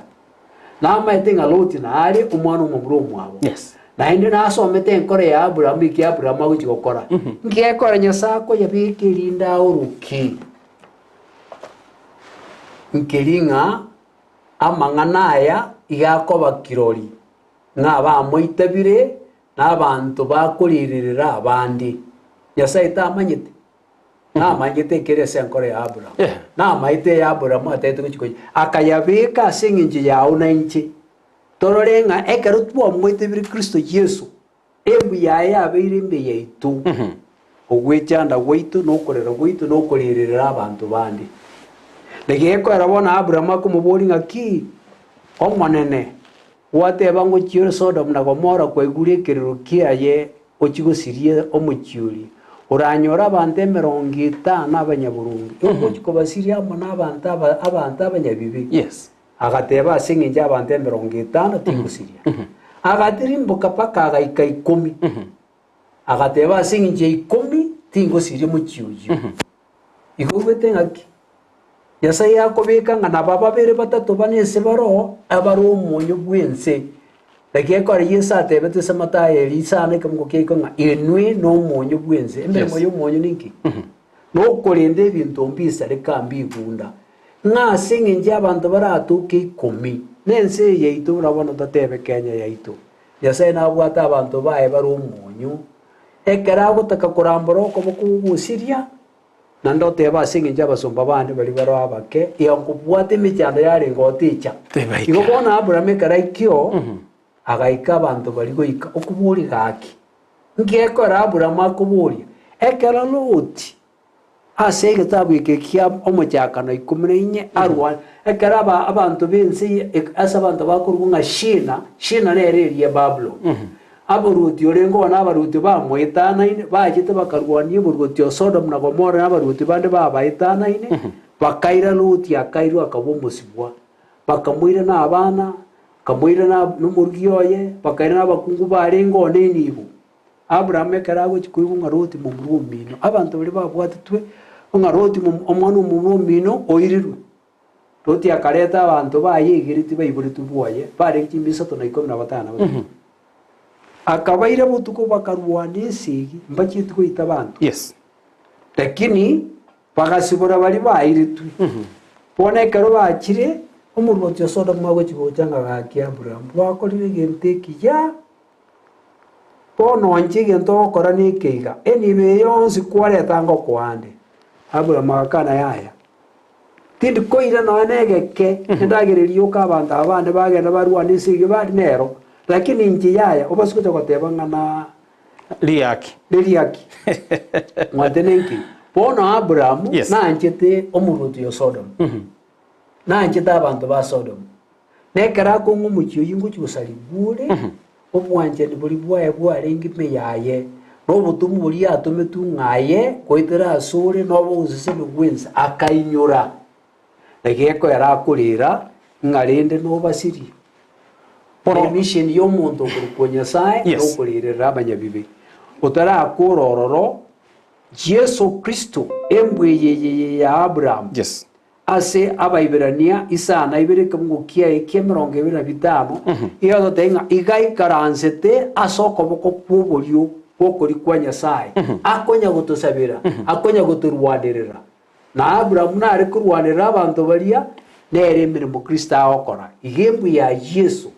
Namaete ng'a Loti nare omwana omomura omwabo.
Yes.
Naende nasomete enkoro ya Aburaamu eki Aburaamu agochia gokora. Ngekora Nyasae akoyabeka erinde aorokie nkeri ng'a amang'ana aya iga akoba kirori, ng'a abamoitabire na abanto bakorirerera abande. Nyasae tamanyete? Namanyete ekere ase enkoro ya Aburaamu.
Yeah.
Namaete eya Aburaamu atagete gochia koyia. Akayabeka ase eng'encho yao na inche. Torore ng'a ekero twamoetebire Kristo Yeso, embu yaye yabeire embe yaito. Ogwechanda gwaito, na okorera gwaito, na okorererera abanto bande. Na gekoera bono Aburaamu akomoboria ng'a ki, Omonene, gwateba ngochia ore Sodomu na Gomora kwaigure ekerero kiaye Ochie gosiria omochie oria, oranyore abanto emerongo etano abanyaboronge, ogochia kobasiria amo nabanto aba abanto abanyabibe.
Yes.
Agateba ase eng'encho y'abanto emerongo etano tingosiria. Agatirimboka mpaka agaika ikomi. Agateba ase eng'encho ya ikomi tingosiria omochie oyio. Igo oigwete ng'aki? Nyasae akobeka ng'a naba babere batato bane ase baroo, abare omonyo bw'ense. Naki ekero Yeso atebete ase Mathayo eria isano ekemungo kia ikomi ng'a inwe nomonyo bw'ense. Emeremo
Yes.
y'omonyo ninki? Nokorenda ebinto mbisareka mbigunda. Ng'a ase eng'encho y'abanto baratoke ikomi, na ense eye yaito buna bono totebe Kenya yaito, Nyasae nabwate abanto baye bare omonyo, ekero agotaka korambora okoboko gogosiria, Naende otebe ase engencho y'abasomba baane baria bare abake, iga nkobwata emechando yarenge oticha.
Tebaika.
Igo bono Aburaamu ekero aikio, agaika abanto baria goika okoboria gaki. Nki ekero Aburaamu akoboria? Ekero Loti ase egetabu eke kia omochakano ikomi na inye arwa, ekero aba abanto b'ense eye ase abanto bakorokwa ng'a Shina, Shina nere eria Babuloni. Abaruoti orenge oo nabaruoti bamoetanaine, bachete bakarwania oboruoti o Sodomu na Gomora na abaruoti bande babaetanaine, bakaira Loti akairwa akaba omosibwa. Bakamoira na abana, bakamoira na nomorugi oye, bakaira na abakungu barenge oo nenibo. Abraham ekero agochia koigwa ng'a Loti momura omino, abanto baria babwatetwe ng'a Loti mom omwana omomura omino oirirwe. Loti akareta abanto baye eigeretie baiboretwe bwoye, barenge chimia isato na ikomi na batano na batato. Akabaira botuko bakarwana esegi, mbachieti goita abanto.
Yes.
Lakini bagasibora baria bairetwe. Bono ekero bachire, omorwoti o Sodomu agochia gocha ng'a gaki Aburaamu, gwakorire egento ekiya, bono inche egento ogokora neke iga, enibo eye yonsi kwareta ngokoa nde. Aburaamu agakana yaya, tindi koira nonya na egeke, endagera eria yoka abanto aba bande bagenda barwane ense eyio bare nero, lakini inche yaya, obase gocha goteba ng'a na.
Riaki.
Neriaki. Mwate nenki? Bono Abrahamu
Yes.
nanchete omorwoti o Sodomu. Nanchete abanto ba Sodomu. Na ekero akong'a omochie oyio ngochia gosarigwa ore, obwanchani boria bwaye bwarenge ime yaye, na obotomwa boria atometwe ng'a aye goetera asore nobe ogosesenia gwensi, akainyora. Na gekoera akorera ng'a rende nobasirie.
Bono-
Emission y'omonto okorokwa Nyasae
Yes.
nokorerera abanyabibe. Otarakora ororo, Yeso Kristo, embwa eye eye ya Abrahamu,
Yes.
ase Abaiberania isana ibere ekemungo kiaye ki'emerongo ebere na bitano, iga agotebia ng'a iga aikaransete ase okoboko kw'oborio gw'okoria kwa Nyasae, akonya gotosabera, akonya gotorwanerera. Na Abrahamu nare korwanerera abanto baria, nere emeremo Kristo agokora. Iga embwa ya Yeso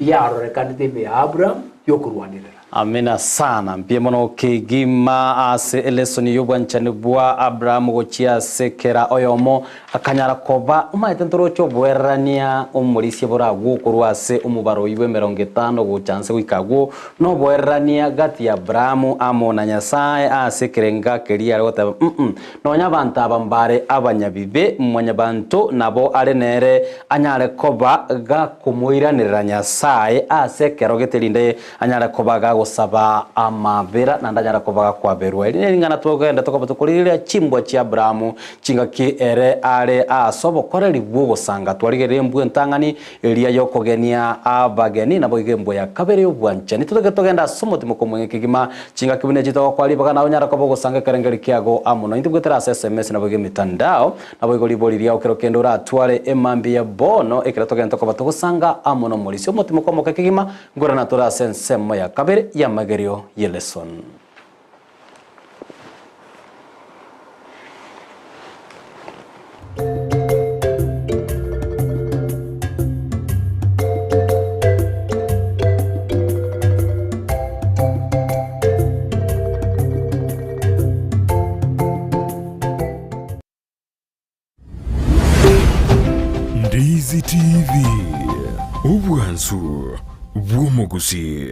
yarorekanete ime ya Abrahamu y'okorwanerera.
Amina sana. Mbuya mono kegima ase elesoni y'obwanchani bwa Abrahamu gochia ase kera oyomo akanyara koba omanyete ntoroche oboererania omorisia boragwo korwa ase omobaro oyio bw'emerongo etano gocha nse goika agwo noboererania gati ya Abrahamu amo na Nyasae ase ekerenga keria are goteba mm Nonya abanto aba mbare abanyabibe, Mwanyabanto nabo are nere anyare koba gakomoiranerera Nyasae ase ekero gete rinde anyare koba gagosaba amabera naende anyare koba gakwaberwa. Eri nering'ana togenda tokoba tokorigereria chimbwa chia Abrahamu chingaki ere are ase obokoreri bw'ogosanga. Twarigereria embwa entang'ani eria y'okogenia abageni, naboigo embwa ya kabere y'obwanchani. Totoke togende ase omotimoko omweng'e kegima, chingaki buna echi togokoa ribaga nawe onyare koba ogosanga ekerengerio kiago amo nointwe goetera ase SMS naboigo emetandao, naboigo ribori riao kero kende oratware emambia ya bono ekero togende tokoba togosanga amo nomorisia omotimoko omoke kegima, nkorana tore ase ensemo ya kabere y'amagerio y'elesson.
Ndizi TV, obwansu bw'omogusii.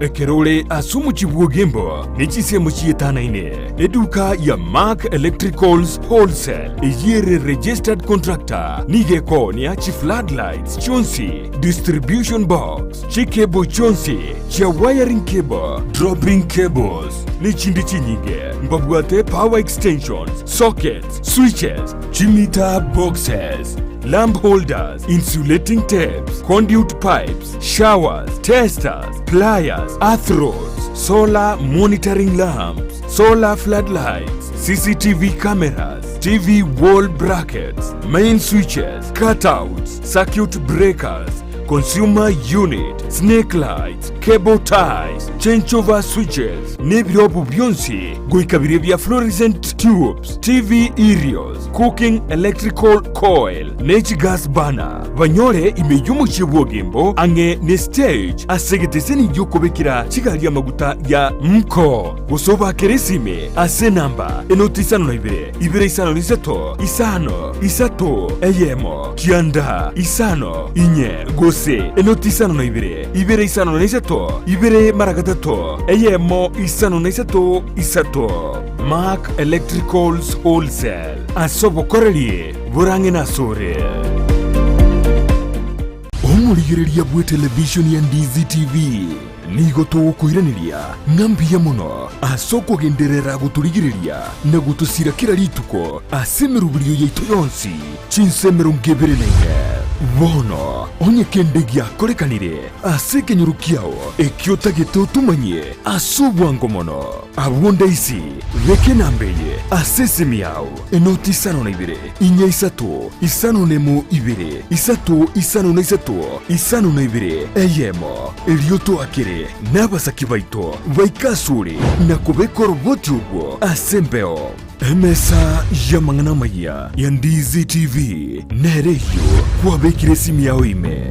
Ekero ore ase omochie bw'Ogembo ne chinsemo chietanaine, eduka ya Mark Electricals Wholesale eyio ere registered contractor nigo ekoonia chifloodlights chionsi, distribution box, chicable chionsi chia wiring cable, dropping cables, nechinde chinyinge. Mbabwate power extensions, sockets, switches, chimeter boxes, lamp holders, insulating tapes, conduit pipes, showers, testers, pliers, earth rods, solar monitoring lamps, solar floodlights, CCTV cameras, TV wall brackets, main switches, cutouts, circuit breakers, consumer unit, snake lights, cable ties, changeover switches, nebirobu bionsi goika biria bia fluorescent tubes, TV aerials, cooking electrical coil, ne chigas burner. Banyore ime y'omochie bw'Ogembo ang'e ne stage ase egeteseni gi'okobekera chigari amaguta ya Mko. Gose obakere esime ase enamba enoti 52 253 5 3 1 9 5 4 gose enoti 52 253 2 mara gatato 1 53 3. Mark Electricals Wholesale ase obokoreri borang'e nasore. Omorigereria bw'etelevishoni ya Ndizi TV nigo togokoiraneria ng'a mbuya mono ase okogenderera gotorigereria na gotosira kera rituko ase emeroberio yaito yonsi chinsa 24. Bono onye kende giakorekanire ase ekenyoro kiao ekio otagete otomanyie ase obwango mono, abwo ndaisi beka enamba eye ase esimi yao, enoti isano na ibere, inya isato, isano na emo ibere, isato isano na isato, isano na ibere, eyemo, erio toakere nabasaki baito baike asore na kobeka oroboti orwo ase embeo. Emesa y'amang'ana amayia ya Ndizi TV nere eyio kwabekire esimi yao ime.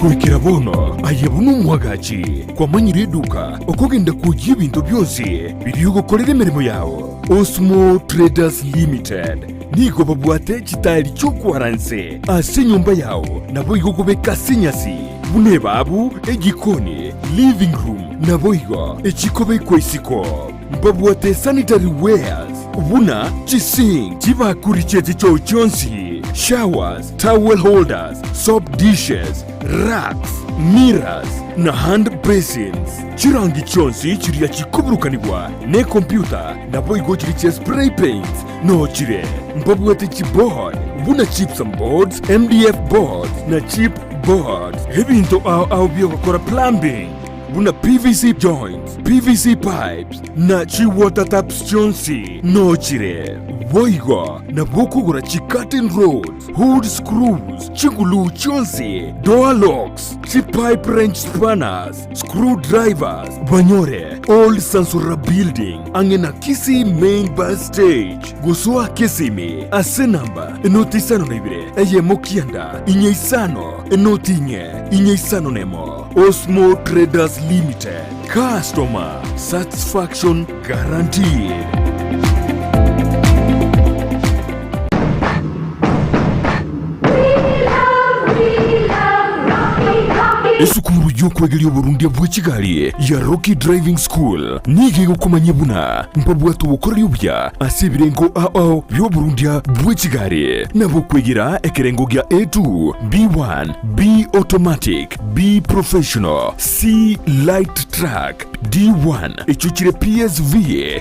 Goikera bono aye buna omwagachi kwamanyire eduka okogenda kwoyia ebinto bionsi biria ogokorera emeremo yao. Osmo Traders Limited nigo babwate chitaeri chi'okwara nse ase enyomba yao naboigo kobeka ase enyasi buna ebabu, egikoni, living room, naboigo echikobekwa isiko. Mbabwate sanitary wares buna chisink, chibakuri chie chichoo chionsi, showers, towel holders, soap dishes, racks, mirrors, na hand basins. Chirangi chionsi chiria chikoburukanigwa nekompyuta naboigo chiria chia spray paints nochire. Mbabwate chiboard buna gypsum boards, MDF boards na chip boards. Ebinto ao ao biogokora plumbing buna PVC joints, PVC pipes na chi water taps chionsi nochire. Boigo nabo okogora chi curtain rods, hood screws, chiguluu chionsi, door locks, chi pipe wrench spanners, screw drivers, banyore Old Sansora Building ang'e na Kisii Main Bus Stage. Gosoa Kisimi ase namba enoti isano na ibere eyemo kianda inye isano enoti inye inye isano nemo. Osmo Traders Limited, customer satisfaction guaranteed. Esukuru y'okwegeria oborundia bwe chigari ya Rocky Driving School nigo egokomanyia buna mbabwate obokoreri obuya ase ebirengo ao ao bi'oborundia bwe chigari nabo okwegera ekerengo gia A2, B1, B Automatic, B Professional, C Light Truck, D1 echio chire PSV,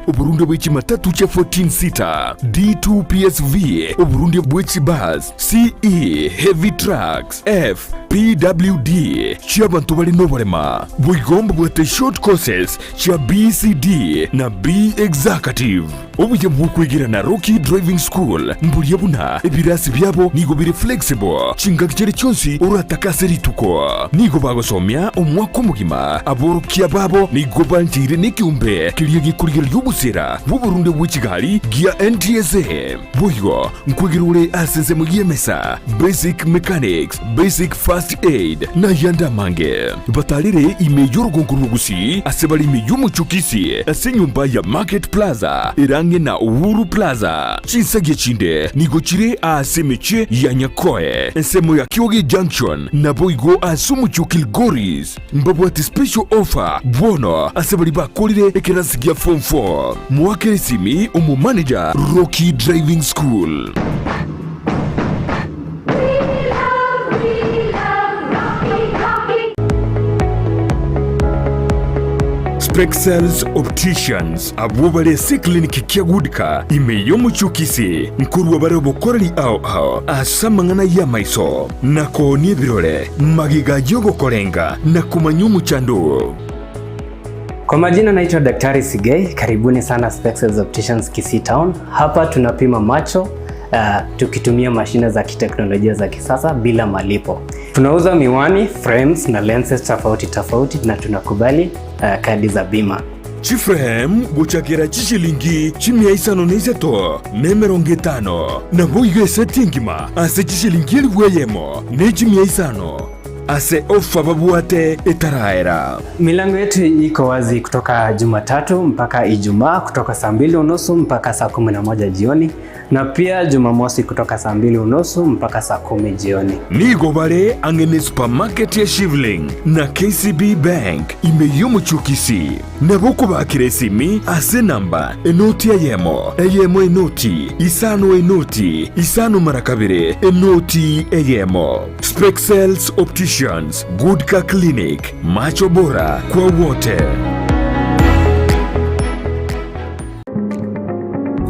oborundia bwe chimatatu chia 14 seater, D2 PSV, oborundia bwe chibus, CE Heavy Trucks, F PWD chi'abanto bare noborema. Boigo mbabwate short courses chia BCD na B Executive. Obuya bw'okwegera na Rocky Driving School mboria buna ebirasi biabo nigo bire flexible chingaki chiria chionsi oratake ase rituko. Nigo bagosomia omwaka omogima. Aborokia babo nigo bancheire nekeombe keria gekorigereria obosera bw'oborunde bwe chigari gia NTSA. Boigo nkwegera ore ase ensemo y'emesa, basic mechanics, basic first aid, na ayande amange. Batarere ime y'orogongo rw'Ogusii ase bare ime y'omochie o Kisii ase enyomba ya Market Plaza ere ang'e na Uhuru Plaza. Chinsagia chinde nigo chire aase emechie ya Nyakoe, ensemo ya Kioge Junction, naboigo ase omochie o Kilgoris. Mbabwate special offer bono ase baria bakorire ekerasi gia form 4. Moakere esimi omomanager Rocky Driving School. Spexels Opticians abwo bare ase eclinic kia Goodcar ime y'omochie o Kisii nkorwa bare obokoreri ao ao ase amang'ana y'amaiso na koonia ebirore magega y'ogokorenga na komanya omochando oo.
Kwa majina naitwa Daktari Sigei, karibuni sana Spexels Opticians Kisii Town. Hapa tunapima macho tukitumia mashine za kiteknolojia za kisasa bila malipo. Tunauza miwani, frames na lenses tofauti tofauti na tunakubali kadi za bima.
Chiframe gochakera chishilingi chimia isano na isato na emerongo etano, naboigo eseti engima ase chishilingi elifu eyemo ne chimia isano, ase ofa babwate etaraera.
Milango yetu iko wazi kutoka Jumatatu mpaka Ijumaa kutoka saa mbili unusu mpaka saa 11 jioni na pia Jumamosi kutoka saa mbili unusu mpaka saa 10 jioni.
Nigo bare ang'e ne supermarket ya Shivling na KCB Bank ime y'omochie o Kisii. Nabo okobakera esimi ase enamba enoti eyemo, eyemo enoti, isano enoti, isano mara kabere, enoti eyemo. Spexels Opticians, Good Car Clinic, macho bora kwa wote.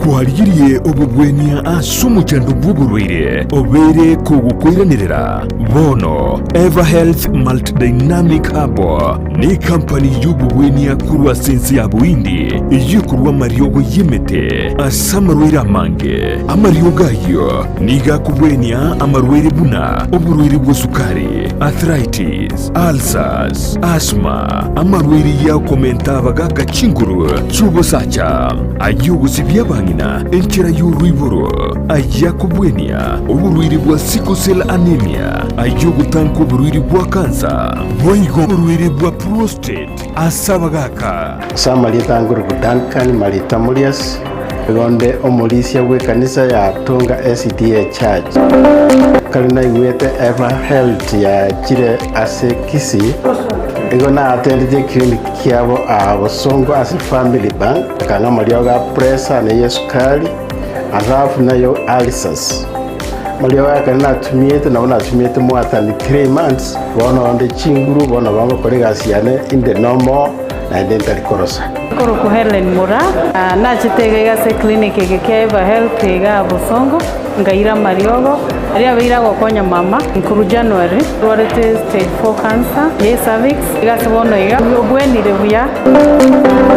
Kwarigirie obobwenia ase omochando bw'oborwaire obeire kogokoiranerera? Bono Everhealth Multidynamic Herbal nekampani y'obobwenia korwa ase ense ya Bohindi eyio ekorwa amariogo y'emete ase amarwaire amange. Amariogo ayio nigo akobwenia amarwaire buna oborwaire bwa sukari, arthritis, ulcers, asthma, amarwaire y'okomenta abagaka chinguru chi'obosacha, ay'ogosibia abang'ina enchera y'oroiboro, ay'akobwenia oborwaire bwa sickle cell anemia, ay'ogotanka oborwaire bwa kansa, boigo oborwaire bwa prostate ase abagaka.
Ase amarieta angoruku Duncan Marita Murias, igo nde omorisia bw'ekanisa ya Tonga SDA Church. Kare naigwete Eva Health yachire ase Kisii, igo naatendetie eclinic kiabo aa Bosongo ase Family Bank, akang'a amariogo a pressure na eyesukari, alafu nayo ulcers. Amariogo aya ekero natumiete nabo natumiete more than 3 months, bono onde chinguru, bono bagokora egasi yane inde normal, naende ntari korosa.
Nkorokwa Hellen Moraa, nachete iga iga ase eclinic eke kia Eva Health igaa Bosongo, nkaira amariogo, aria abeire agokonya mama korwa January, arwarete stage 4 cancer ye cervix, iga ase bono iga obwenire buya.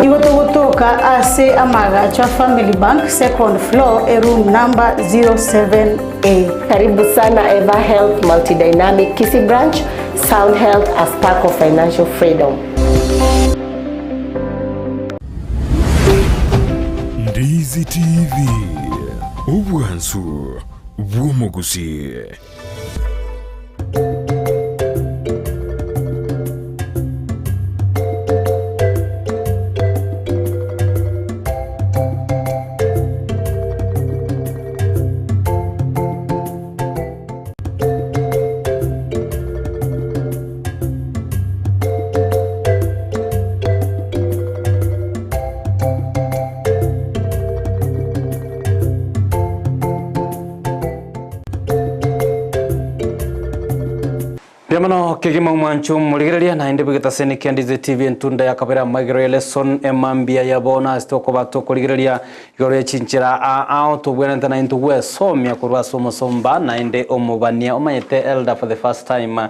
Nigo togotoka ase amaagacho a Family Bank, second floor, eroom number 07A.
Karibu sana Eva Health Multidynamic Kisii Branch, Sound Health a spark of financial freedom.
Ndizi TV, obwansu bw'omogusi.
Mbuya mono kegima omwancho morigereria naende bwegetaseni kia Ndizi TV entunda ya kabere amagero ya lesson emambia ya bono ase tokoba tokorigereria igoro ya chinchera ao tobwenerete naintwe gwesomia korwa ase omosomba naende omobania omanyete elder for the first time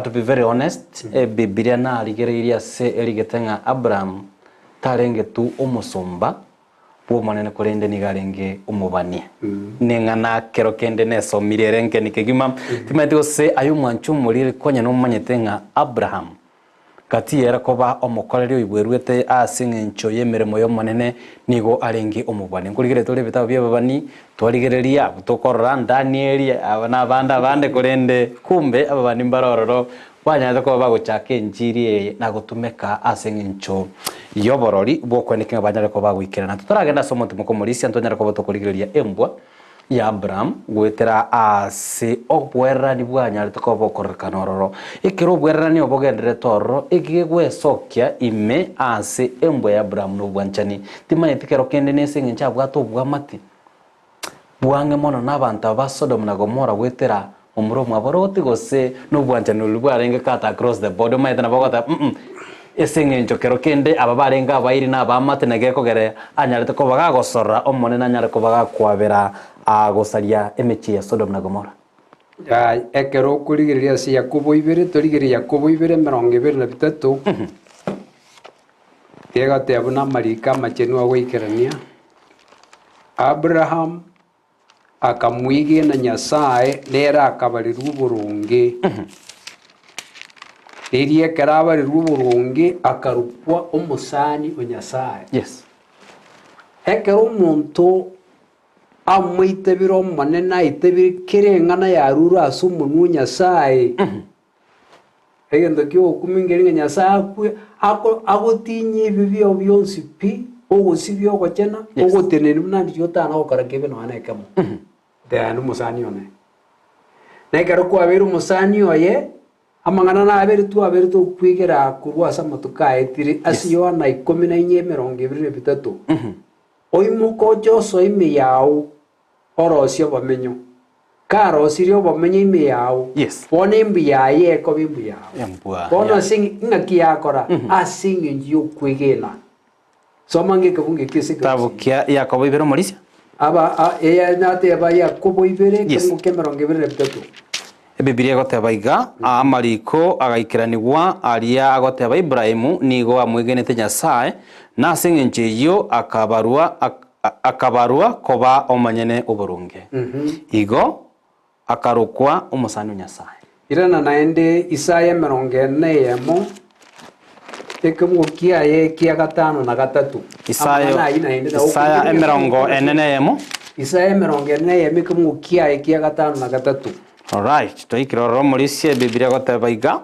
to be very honest ebibilia narigereirie ase erigete ng'a Abraham tarenge tu omosomba bw'Omonene korende nigo arenge omobani. Neng'ana kero kende nesomire ere nkeni kegima, timanyeti gose aye omwancha omoriri konya nomanyete ng'a Abraham gati ere koba omokoreri oiboirwete ase eng'encho y'emeremo y'Omonene nigo arenge omobani. Nkorigereria tore ebitabu bi'ababani, twarigereria abwo tokorora Danieli aba na abande abande korende kumbe ababani mbare ororo Banyarete koba bagochaka enchiri eye na gotumeka ase engencho y'oborori bw'okweneka ng'a banyare koba bagoikerana. Totaragenda ase omonto mokomorisia, ntonyare koba tokorigereria embwa ya Abraham goetera ase obwererani bwanyarete koba bokororekana ororo. Ekero obwererani obo bogendererete ororo, ekegwesokia ime ase embwa ya Abraham nobwanchani. Timanyeti kero kende nese engencho abwate obwamate. Bwang'e mono nabanto aba ba Sodomu na Gomora goetera momura omwabo Loti, gose nobwanchani oria bwarenge cut across the board, omanyete nabo ogoteba mm ase eng'encho kero kende aba barenge abairi na abaamate na gekogera anyarete koba gagosorora Omonene anyare koba gakwabera gosaria emechie ya Sodomu na Gomora.
Yaya, ekero okorigereria ase Yakobo ibere, torigererie Yakobo ibere emerongo ebere na bitato, Egoteba buna amariko amachenu agoikerania, Abrahamu akamwegena Nyasae, nere akabarerwa oboronge. Riria ekero abarerwe oboronge, akarokwa omosani o Nyasae.
Yes.
Ekero omonto amoitebire Omonene aitebire kera eng'ana yarure ase omonwa o Nyasae, Egento ki'ogokumia nkeri ng'a Nyasae akwe ako agotinyie ebibe biao bionsi pi, ogosibia ogochena,
Yes.
ogotenenia buna ndiria otana gokora kebe nonya na ekemo. Ntebia nomosani one. Na ekero kwabeire omosani oye, amang'ana nabere twabere tokwegera korwa ase amatuko aetire, ase
Yes.
Yohana ikomi na inye emerongo ebere na ebitato, Oimoke oche osoe ime yao, orosie obomenyo. Karosirie obomenyo ime yao,
Yes.
bono embu yaye ekoba embu yao.
Embwa,
Bono
yeah.
ase eng'e- ng'aki yakora? Ase eng'encho y'okwegena. Soma ng'a ekebungo ekio ase
Kitabu
ekegusii.
kia Yakobo ibere omorisia.
Aba a eya nateba Yakobo ibere,
Yes.
ekerongo kia emerongo ebere na bitato.
Ebibilia egoteba iga, Aa amariko agaikeranigwa aria agoteba Ibrahimu nigo amwegenete Nyasae, na ase engencho eyio akabarwa akabarwa koba omonyene oboronge. Igo akarokwa omosani o Nyasae.
Irana naende Isaya emerongo ene na eyemo, ekebugo kiaye kia gatano na gatato.
Isaya
Amang'ana ayio naende nabo
Isaya
okorigereria
emerongo ene na eyemo.
Isaya emerongo ene na eyemo ekebugo kiaye kia gatano na gatato.
Alright, twaikire ororo omorisia Ebibilia egoteba iga,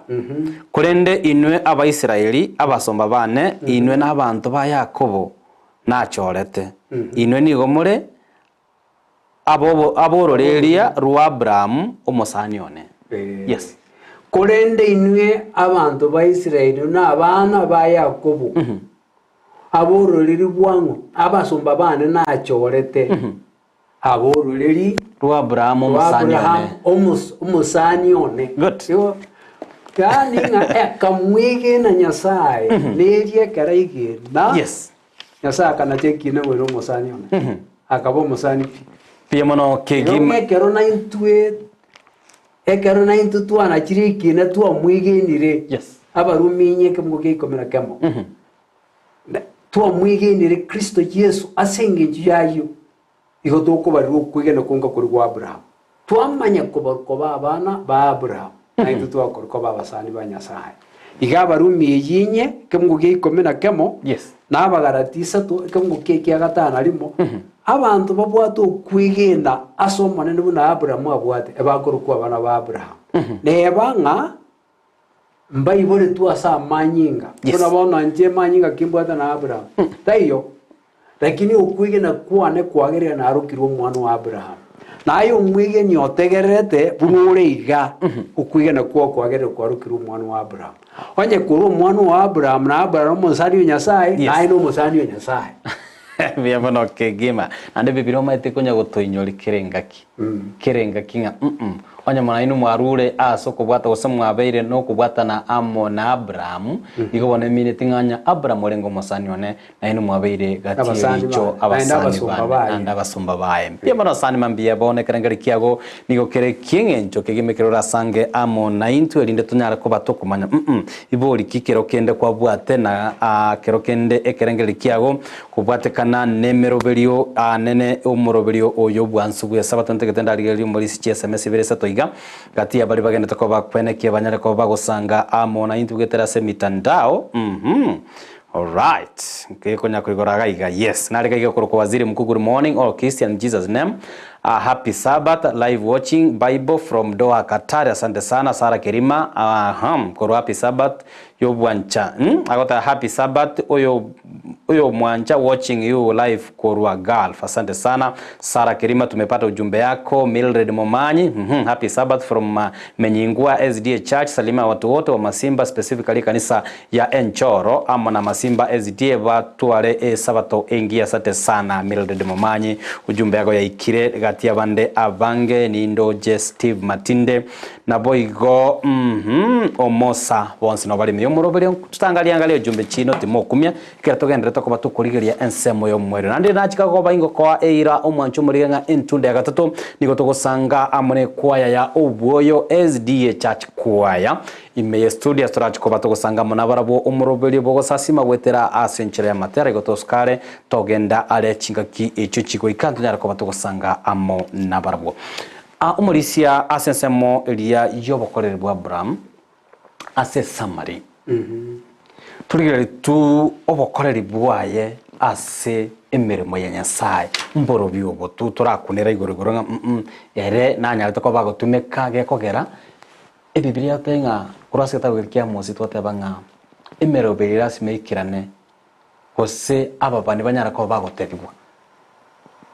Korende inwe Abaisraeli, abasomba baane, inwe nabanto ba Yakobo nachorete, inwe nigo more ab'ororeria rwa Abrahamu omosani one. Yes.
Korende inwe abanto ba Israeli na abana ba Yakobo, ab'ororeria bwang'o, abasomba baane nachorete, ab'ororeria
Rwa Abrahamu
rwa
omosani one.
Abrahamu omos- omosani one.
Good.
Igo, yaani ng'a ekamwegena Nyasaye, neria ekero aigena,
Yes.
Nyasae akanacha ekiina goira omosani one, akaba omosani pi.
Mbuya mono
Igo
kegima.
ng'a ekero naintwe ekero naintwe twanachire ekiina twamwegenire,
Yes.
Abarumi inye ekemungo kia ikomi na kemo, na twamwegenire Kristo Yeso ase engencho y'ayio, Igo tokobarerwa okwegena konka koria gwa Abrahamu. Twamanya kobarwa koba abana ba Abrahamu, na intwe twakorwa koba abasani ba Nyasae. Iga Abarumi eyio inye, ekemungo gia ikomi na kemo,
Yes.
na Abagalati isato, ekemungo kia ekia gatano na rimo, abanto babwate okwegena ase Omonene buna Abrahamu abwate, ebakorokwa abana ba Abrahamu. Neba ng'a mbaiboretwe ase amanyinga,
Yes.
buna bono inche amanyinga kimbwate na Abrahamu, taiyo. Lakini okwegena kwane kwagerire narokirwe omwana o Abrahamu. Na aye omwegeni otegererete buna ore iga, okwegena kwao kwagerire kwarokirwe omwana o Abrahamu. Onye kore omwana o Abrahamu, na Abrahamu nomosani o Nyasae,
Yes.
naye nomosani o Nyasae.
Mbuya mono kegima. Naende Bibilia omanyete konya gotoinyori kera engaki. Kera engaki ng'a mm onye mono inwe mwarure ase okobwata gose mwabeire nokobwatana amo na Abrahamu, nigo bono emineti ng'a onye Abrahamu orenge omosani one, Nainwe mwabeire gati
Abasani
y'eriicho
baye, naende
abasani
abasomba
bane,
baye.
naende abasomba baye. Mbuya mono asani mambia bono ekerengerio kiago nigo kere eki'eng'encho kegima ekero orasange amo naintwe erinde tonyare koba tokomanya mm ibori ki kero kende kwabwate na aa kero kende ekerengerio kiago kobwatekana nemeroberio aanene omoroberio oyo bwansu bw'esabato ntagete ndarigererie omorisia chi'esemesi ibere isato iga gati ya baria bagendete koba kwenekia banyare koba bagosanga amo naintwe goetera ase emitandao uhum. Alright, nkekonya koigora iga iga yes nare iga iga korokwa Waziri Mkuu good morning all Christian in Jesus name uh, happy Sabbath live watching Bible from Doha Qatar asante sana Sarah Kerima aham korwa happy Sabbath yobwancha hmm? agoteba happy Sabbath oyo oyo mwancha watching you live korwa Gulf asante sana Sarah Kerima tumepata ujumbe yako Mildred Momanyi mm -hmm. happy Sabbath from uh, Menyingwa SDA Church salimia watu wote wa Masimba specifically kanisa ya enchoro amo namasimba ezitie batware esabato engiya asante sana Mildred Momanyi ujumbe yago yaikire gati abande abange nindoche Steve Matinde naboigo uhmm Omosa bonsi nabo bare omoroberio totangaria-angaria ujumbe chino timokumia ekero togenderete koba tokorigeria ensemo y'omoerio naende nachika koba ingokoa eira omwancho omorige ng'a entunda ya gatato nigo togosanga amo nekwaya ya Obwoyo SDA Church Choir Ime ye studio ase torache koba togosanga amo nabarabwo omoroberio bw'ogosasima goetera ase enchera y'amatera igo tosukare togenda are chingaki echio chigoika ntonyare koba togosanga amo nabarabwo. A Omorisia ase ensemo eria y'obokoreri bwa Abraham ase Samari. Torigererie tu obokoreri bwaye ase emeremo ya Nyasae mborobio obo tu torakunera igoro igoro ng'a mm ere nanyarete koba agotumeka gekogera Ebibilia egoteba ng'a korwa ase egetabu keria kia Amosi twateba ng'a emeroberi lasima eikerane gose ababani banyare koba bagotebigwa,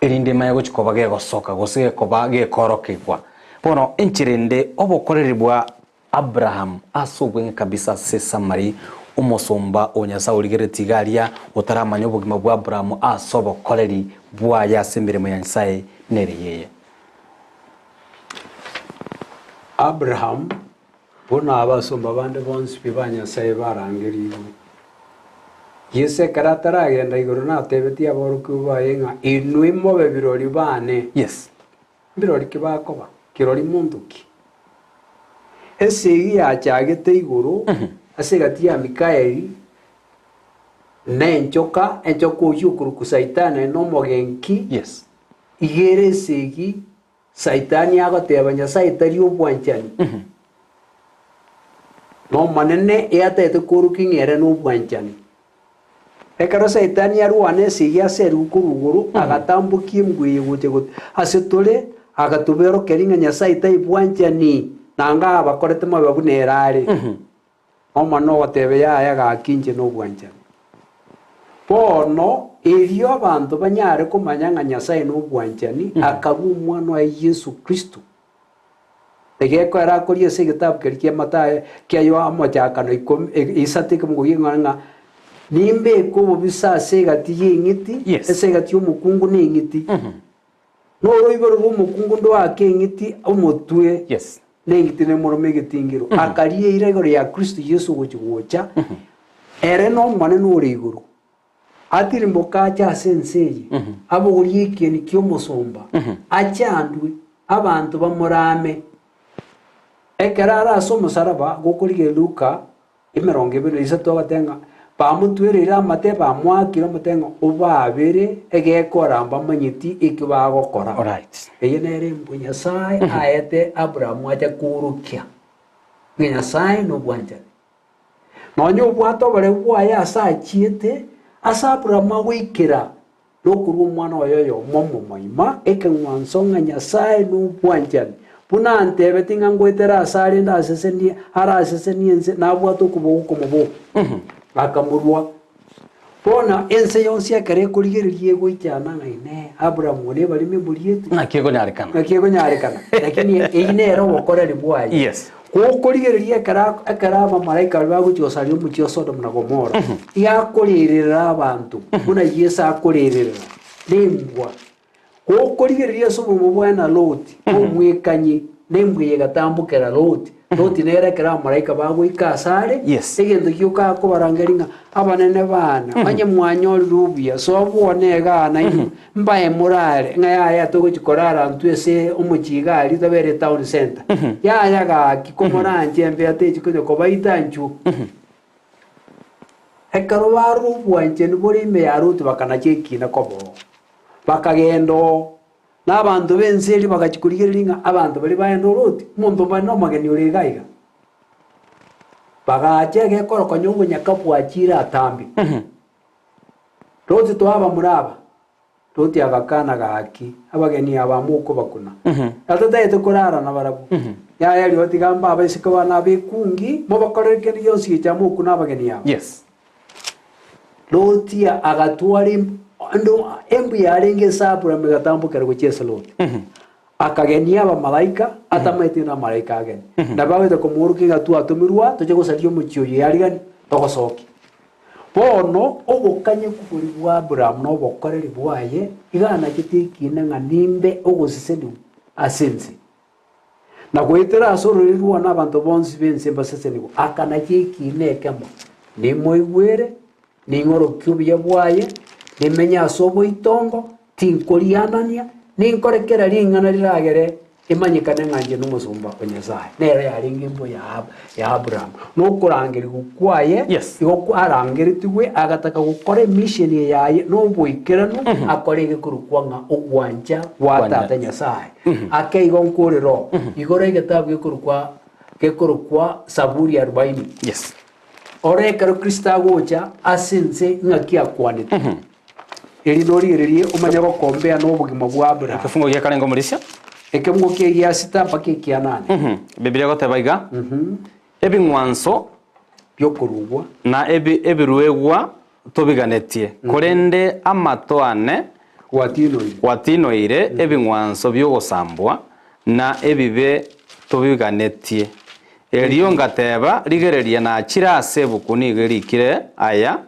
erinde emanye gochia koba gegosoka gose gekoba gekoorokigwa. Bono enchera ende obokoreri bwa Abraham ase obweng'e kabisa ase Samari, omosomba o Nyasae origereretie iga aria otaramanya obogima bwa Abraham ase obokoreri bwaye ase emeremo ya Nyasae nere yeye.
Abrahamu, buna abasomba bande bonsi pi ba Nyasae barangerigwe. Yeso ekero ataragenda igoro natebetie aborokigwa baye ng'a, Inwe mobe birori baane.
Yes.
Mbirori ki bakoba? Kirori monto ki? Esegi yachagete igoro ase egati ya Mikaeli na enchoka, enchoka oyio okorokwa Saitani aye nomogenki,
Yes.
iga ere esegi Saitani agoteba Nyasae tari obwanchani. Nomonene eatagete koorokia ng'a ere nobwanchani. Ekero Saitani arwana esegi ase erigu korwa igoro, agatambokia emgwe eye gocha ase tore, agatoberokeria ng'a Nyasae tai bwanchani, nanga abakorete mabe buna ere are. Omonene ogoteba, Yaya, gaki inche nobwanchani. Bono erio abanto banyare komanya ng'a Nyasae nobwanchani, akarua Omwana oye Yeso Kristo. Egekoera akoria ase egetabu keria kia Mathayo kia Yohana omochakano ikomi isato ekemongo ki'eng'ora ng'a nimbeke obobisa ase egati y'eng'iti,
Yes.
ase egati y'omokungu na eng'iti. Noroiboro rw'omokungu ndoake eng'iti omotwe,
Yes.
na eng'iti nemorome egetingiro. Akaria eira igoro ya Kristo Yeso ogochia gocha, ere n'Omonene ore igoro. Atirimboke ache ase ense eye, abogorie ekieni ki'omosomba, achandwe, abanto bamorame. Ekero are ase omosaraba, gokorigereria Luka emerongo ebere na isato agoteba ng'a bamotwereire amate, bamoakire omote ng'a obaabere egekora mbamanyeti eki bagokora.
Alright.
Eye nere embwa Nyasae aete Abrahamu ache koorokia ng'a Nyasae nobwanchani. Nonya obwate oboreu bwaye ase achiete, ase Aburaamu agoikera nokorua omwana oye oyomo omomoima, ekeng'wanso ng'a Nyasae nobwanchani, buna antebetie ng'a ngoetera ase are ndasesenie arasesenie ense, nabwate okoboko okomoboka, akamorua. Bono ense yonsi ekero ekorigereria egoichana ng'a Inee, Aburaamu one ebarimo emoriete?
Naki ekonyarekana?
Naki ekonyarekana? Lakini eyio nere obokoreri bwaye.
Yes.
Gokorigereria ekero ekero abamalaika baria bagochia gosaria omochie o Sodomu na Gomora, iga akorerera abanto buna Yeso akorerera nembwa. Gokorigereria ase oborimo bwaye na Loti, omwekanyi, nembwa eye egatambokera Loti. Loti nere ekero abamalaika bagoika asare,
Yes.
egento gioka akobarangeria ng'a abanene baane, onye mwanyorire obuya, soa bwone igaa nainwe, mbae morare, ng'a yaya togochi korara intwe ase omochie iga aria tobere etown centre. Yaya gaki, komoranche embeo techi konya kobaita inchuo. Ekero barora obwanchani bore ime ya Loti bakanacha ekina koba oo. Bakagenda oo, na abanto b'ense eria bagachia korigereria ng'a abanto baria baenda oroti, omonto omonene nomogeni ore iga iga. Bagacha egekoro konya obonyaka bwachire atambe. Loti toa abamura aba, Loti agakana gaki, abageni aba mokobakuna. Na totagete korara nabarabwo. Yaya rirorio tiga mbe abaiseke bane abekungi, mobakorere kende gionsi gecha mokune abageni aba.
Yes.
Loti agatwara embu yarenge ase Aburaamu egatambokera gochia ase Loti. Akagenia abamalaika, atamaeti ng'a namalaika ageni. Na bagete komoorokia ng'a twatomirwe aa, toche gosaria omochie oyo yarigani, togosokia. Bono obokanyeku boria bwa Aburaamu na obokoreri bwaye iga anachete ekiina ng'a nimbe ogosesenigwa ase ense. Na goetera ase ororeri rwane abanto bonsi b'ense mbasesenigwe. Akanacha ekiina ekemo, nimoigwere, ning'orokie obuya bwaye, nimenye ase oboitongo, tinkorianania, ninkore kera ring'ana riragere emanyekane ng'a inche nomosomba o Nyasae. Nero yarenge embwa ya Ab- ya Abraham. Na okorangerigwa kwaye,
Yes.
igo kwarangeretigwe agataka gokora emission yaye na oboikeranu, akore egekorokwa ng'a ogwancha gwa
Gwancha.
Tata Nyasae. Ake igo nkorera oo, igoro egetabu gekorokwa gekorokwa Saburi arubaini.
Yes.
Ore ekero Kristo agocha ase ense ng'aki akwanete. Erinde origererie omanye gokombea nobogima bwa Abrahamu.
Ekefungo gia kare ngomorisia.
Ekefungo kia egia sita mpaka ekia nane.
Biblia egoteba iga, Ebing'wanso
Biokorugwa.
na ebi ebiruegwa tobiganetie, korende amato ane
Gwatinoire.
gwatinoire ebing'wanso bi'ogosambwa, na ebibe tobiganetie. Erio ngateba, Rigereria, nachire ase ebuku nigo erikire aya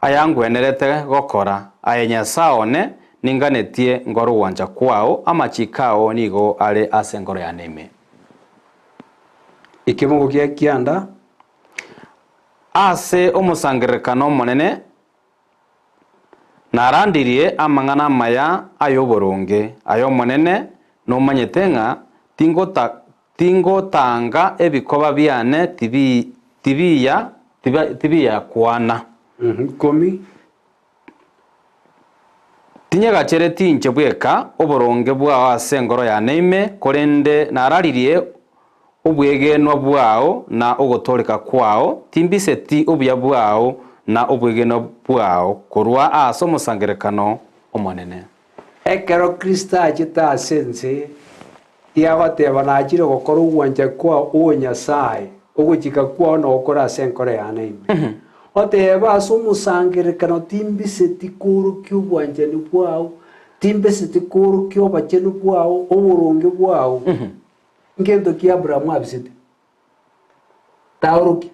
ayangwenerete gokora. Aye Nyasae one, ninganetie nkore ogwancha kwao, amachiiko ao nigo are ase enkoro yane ime.
Ekemogo gia kianda.
Ase omosangererekano omonene. Narandirie amang'ana amaya ay'oboronge, aye Omonene, nomanyete ng'a tingota tingotanga ebikoba biane tibi tibiya tibiyakwana.
Ikomi.
Tinyegachereti inche bweka oboronge bwao ase engoro yane ime, korende nararirie obwegenwa bwao na ogotooreka kwao, timbiseti obuya bwao na obwegenwa bwao korwa ase omosangererekano omonene.
Ekero Kristo achete ase ense, tiagoteba, Nachire gokora ogwancha kwao, O Nyasae, ogochika kwao nogokore ase enkoro yane ime. Otebe ase omosangererekano, Timbiseti koorokia obwanchani bwao, timbiseti koorokia obochenu bwao, oboronge bwao. Ngento ki Abrahamu abisete? Taorokia.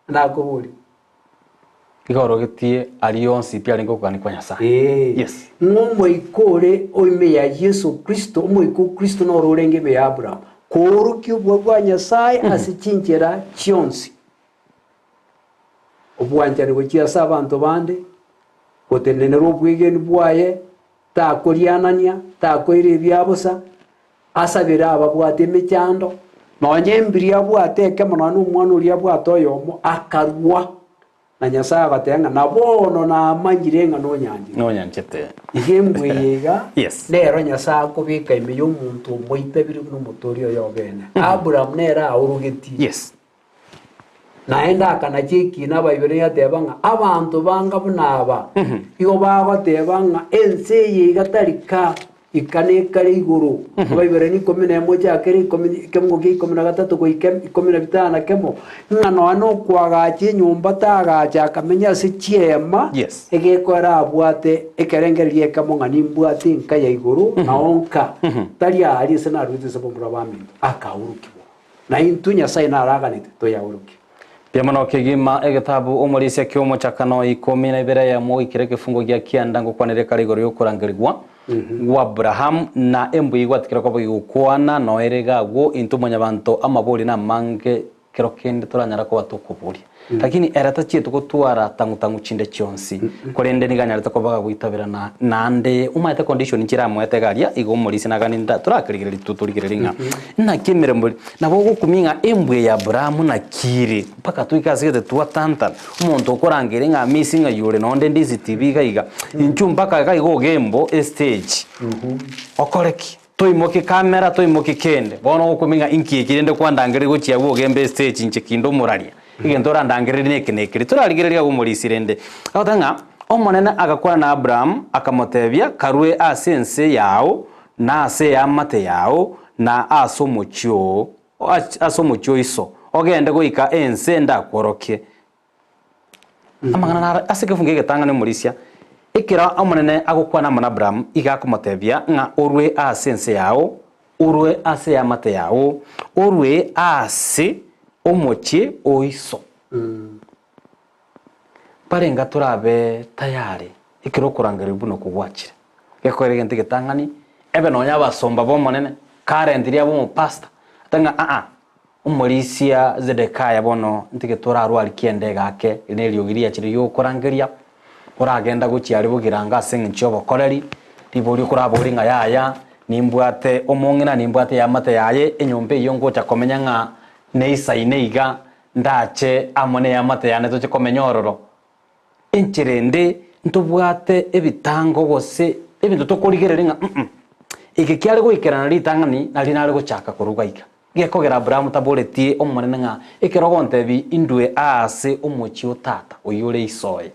Nakoboria.
Iga orogetie aria onsi pi arenge okogania kwa Nyasae.
Ee.
Yes.
Ng'a omoika ore ime ya Yeso Kristo, omoika o Kristo noro orenge ime ya Abrahamu, koorokia obua bwa Nyasae ase chinchera chionsi. Obwanchani gochia ase abanto bande, gotenenera obwegeni bwaye, Takorianania, takoira ebia bosa, asabere ababwate emechando, nonya embiri abwate ekemo nonya nomwana oria abwate oyomo, akarua. Na Nyasae agateba ng'a na bono namanyire ng'a nonyanchete.
Nonyanchete.
Iga embwa eye iga,
Yes.
nero Nyasae akobeka ime y'omonto omoitabire buna omotoori oye obene. Abraham nere aorogetie.
Yes.
Naende akanacha ekiina Abaibirania ateba ng'a abanto banga buna aba igo bagoteba ng'a ense eye iga tari ka ika nekare igoro. Abaibirania ikomi na emo ochakere ikomi ekemungo kia ikomi na gatato goika ikomi na bitano na kemo, ng'a nonya na okoagacha enyomba tagacha akamenya ase chiema,
Yes.
egekoera abwate ekerengererio ekemo ng'a nimbwate enka ya igoro nao nka, tari aaria ase naruete ase abamura baminto, akaorokigwa. Na intwe Nyasae naraganete toyaorokie.
Mbuya mono kegima egetabu Omorisia ki'omochakano ikomi na ibere eyemo goikera egefungo gia kianda ngokwanere kare igoro y'okorangerigwa gw'Abrahamu na embui gwatikire koba gegokwana noere iga agwo intwe mwanyabanto amabori namange kero kende toranyara koba tokoboria lakini ere tachieti gotwara tang'u tang'u chinde chionsi korende nigo anyarete koba gagoitaberana naende omanyete condition nchiramoete iga aria igo omorisia nagani torakerigereria torigererie ng'a Naki emeremo eria nabo ogokumia ng'a embwa ya Abrahamu naki ere, mpaka toike ase gete twatantana. Omonto okorangeria ng'a amisi ng'ai ore nonde ndisi TV iga iga, inchuo mpaka iga iga ogembo estage. Okore ki? Toimoki camera, toimoki kende. Bono ogokumia ng'a inki eki rende kwandangereria gochia abwo ogembe estage inche kinde omoraria. Egento orandangererie neke na ekeri. Torarigereria agwo omorisia rende. Agoteba ng'a Omonene agakwana na Abrahamu, akamotebia, Karue ase ense yao, na ase eamate yao, na ase omochie oo, ase omochie o iso, ogende goika ense ndakworokie. Amang'ana naro ase ekefungo egetang'ani omorisia, ekero Omonene agokwana amo n'Abrahamu, iga akomotebia ng'a orue ase ense yao, orue ase eamate yao, orue ase omochie o iso. Mbarenga torabe tayari ekero okorangerigwa buna okwo gwachire? Gekoera egento egetang'ani, ebe nonya abasomba b'Omonene, currently abe omopastor, ate ng'a aa, omorisia Zedekaya bono ntige torarwari kiende egake, eri neriogi riachire riokorangeria, oragenda gochia aria bogirango ase eng'encho y'obokoreri, riborio okoraborie ng'a yaya, nimbwate omong'ina, nimbwate eamate yaye, enyomba eyio ngocha komenya ng'a neisaine iga, Ndache amo neamate yane toche komenya ororo. Enchera ende ntobwate ebitango gose ebinto tokorigereria ng'a mm eke kiare goikerana ritang'ani nario nare gochaka koruga iga. Gekogera Abrahamu taboretie Omonene ng'a ekero ogontebia indue aase omochie o tata oyio ore iso oye,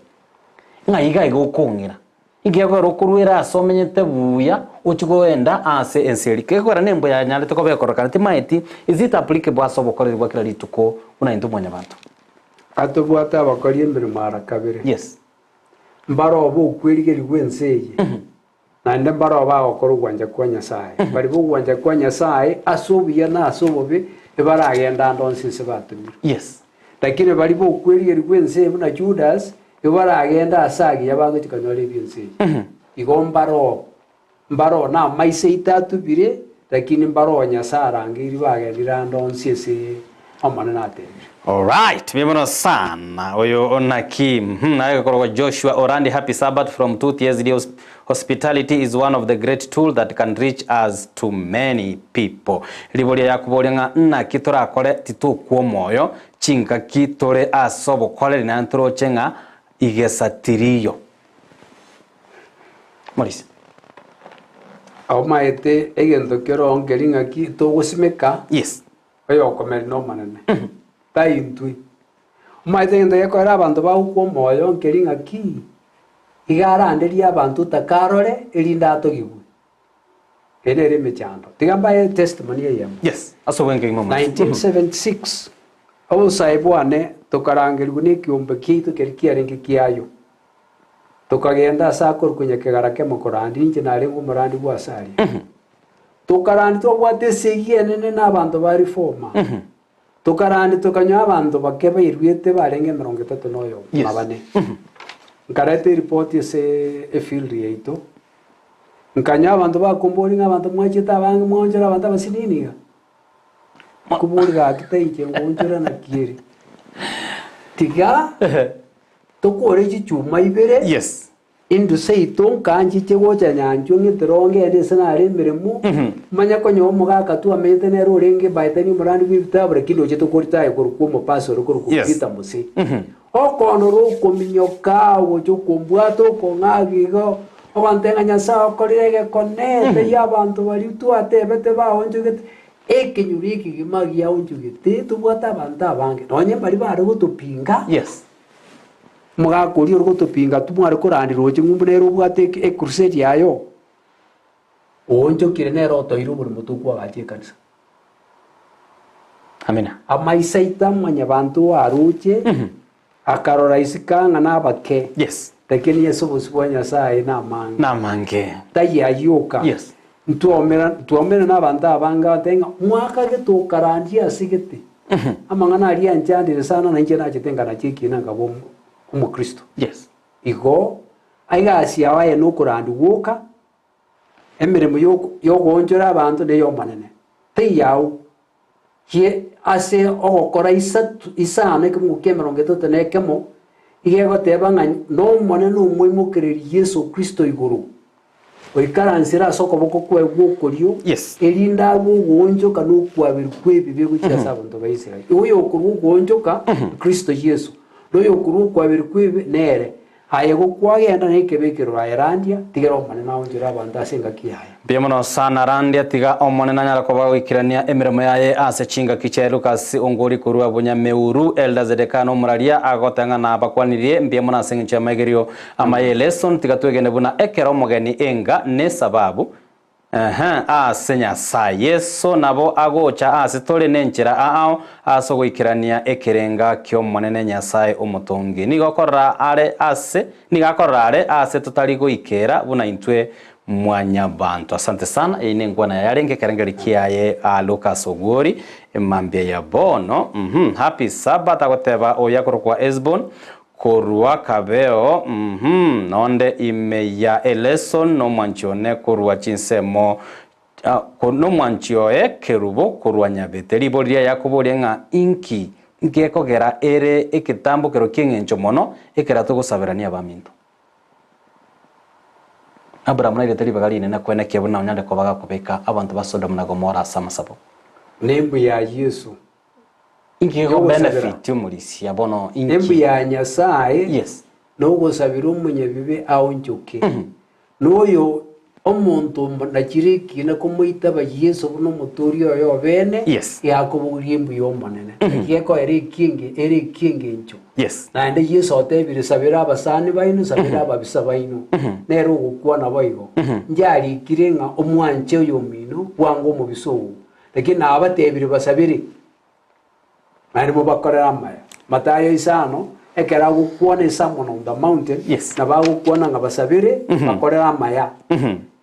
ng'a iga iga okong'ira. Inki gekogera okoruera aase omenyete buya ochie koenda aase ense eria? Gekogera nembo yanyarete koba ekororekana timaeti is it applicable ase obokoreri bwa kera rituko buna intwe mwanyabanto?
Atobwate abakori emeremo ara kabere.
Yes.
Mbaroo bokwerigeria gw'ense eye, naende mbaroo bagokora ogwancha kwa Nyasae. Baria b'ogwancha kwa Nyasae ase obuya na ase obobe ebaragende ande onsi ase batomirwe.
Yes.
Lakini baria b'okwerigeria gw'ense eye buna Judas, nigo baragende aase agiya bagochia konyora ebi'ense eye. Igo mbaroo, mbaroo namaiso aito atubire, lakini mbaroo Nyasae arangeirie bagendire ande onsi ase Omonene atebire.
Alright, mbuya mono sana. Oyo naki? Mhm, naye gakorokwa Joshua Orandi happy Sabbath from 2 TSD Hospitality is one of the great tool that can reach us to many people. Riboria yakoboria ng'a naki torakore titokwa omoyo chingaki tore ase obokoreri naende toroche ng'a igesa tiriyo. Morisia.
Omaete egento keroo nkeri ng'aki togosimeka.
Yes.
Oyokomeria n'Omonene, tai intwe. Omanyete egento gekoera abanto bagokwa omoyo nkeri ng'aki? Iga aranderie abanto otakarore, erinde atogigwe. Eye nere emechando. Tiga mbae testimony eyemo.
Yes, ase obwenge ng'ima omanyete.
1976, obosae bwane tokarangerigwa na ekiombe kiaito keria kiarenge kiayo. Tokagenda ase akorokwa Nyakegara kemo korandia, inche narenge omorandi bwa ase aria. Tokarandia twabwate esegi enene na abanto ba Reformer. Tokarandia tokanyora abanto bake bairuete barenge emerongo etato na oyomo na bane. Nkareta eripoti ase efield yaito, nkanyora abanto bakomboria ng'a abanto mwachete abange mwaonchora abanto abasinini iga. Nkoboria gaki taiche ngoonchora naki ere. Tiga tokore chichuma ibere.
Yes.
Intwe seito nkanchiche gocha nyanchwa ng'etere ngende ase nare emeremo, manye konya omogaka twamenyete nere orenge by then omorandi bw'ebitabu lakini ochete koritaya korokwa omopastor ore korokwa
Yes.
Peter Mose. Okoonora okominyoka ogocha okombwata okong'aga igo, ogontebia ng'a Nyasae okorire egekone, taiyo abanto baria twatebete baonchogete, ekenyoro ekegima giaonchogete tobwate abanto abange, nonye mbaria bare gotopinga.
Yes.
Omogaka oria ore gotopinga timware korandi roche ng'umbu nere obwate ecrusade yaye oo, oonchokire nere otoire oborimo tokwagacha ekanisa.
Amina.
Amaiso aito amwanyabanto oaroche, akarora isiko ang'a nabake,
Yes.
lakini ase obosio bwa Nyasaye namange.
Namange.
Taiyo ayio oka.
Yes.
Ntwaomera ntwaomera nabanto abange bateba ng'a mwaka gete okarandia ase gete. Amang'ana aria anchandire sana na inche nachete nkanacha ekiina nkaba omo omokristo.
Yes.
Igo, egasi yao aye nokorandia gwoka, emeremo yoko yogoonchora abanto ney'Omonene, teiyo Ki ase ogokora isato isano ekemungu kia emerongo etato na ekemo, iga egoteba ng'a n'Omonene omoimokereria Yeso Kristo igoro, oikaransire ase okoboko kwaye gw'okorio,
Yes.
erinde arue ogoonchoka na okwaberwa kw'ebibe gochia ase abanto ba Israeli. Oyokorwa ogoonchoka, Kristo Yeso, na oyokorwa okwaberwa kw'ebibe nere. Aye gokwagenda nekebekero aye randia, tigera Omonene aonchore abanto ase engaki yaye.
Mbuya mono sana randia tiga Omonene anyare koba goikerania emeremo yaye ase chingaki chiaye Lucas Ongori korwa Bunyameuru Elder Zedekiah nomoraria agoteba ng'a nabakwanirie mbuya mono ase engencho y'amaigerio amaya elesson tiga twegene buna ekero omogeni enga nesababu Ehe, ase Nyasae. Yeso nabo agocha aase tore nenchera aao ase ogoikerania ekerenga ki'Omonene Nyasae Omotongi. Nigo akorora are ase nigo akorora are aase totari goikera buna intwe mwanyabanto. Asante sana, eyio nenkwana yaye arenge ekerengerio kiaye aa Lucas Ogwori emambia ya bono. Uhum, happy Sabbath agoteba oyo akorokwa Esbon Korwa kabeo, uhum, nonde ime ya Eleson nomwanchi one korwa chinsemo nomwanchi oye Kerubo korwa Nyabete. Ribori ria Yakobo oria ng'a inki ngekogera ere egetambokero ki'eng'encho mono ekero togosaberania abaminto. Abrahamu nairete ribaga rinene kwenekia buna onyare koba gakobeka abanto ba Sodomu na Gomora ase amasabo.
Nembu ya Yeso.
Inki geko
Yogosabera.
benefit omorisia bono inki?
Embu ya Nyasae
Yes.
nogosabera omonyabibe aonchoke. Noyo omonto nachire ekiina komoitaba Yeso buna omotoori oye obene,
Yes.
yakobogoria embu y'Omonene. Naki gekoera ekienge ere eki'engencho.
Yes.
Naende Yeso otebire, Sabera abasani baino, sabera ababisa baino. Nere ogokwana boigo. Njarikire ng'a omwanche oyomino, bwango omobisa oo. Lakini nabatebirie basabere, naende mobakorere amaya. Mathayo isano, ekero agokwana Esermon on the Mountain,
Yes.
nabo agokwana ng'a basabere, bakorere amaya.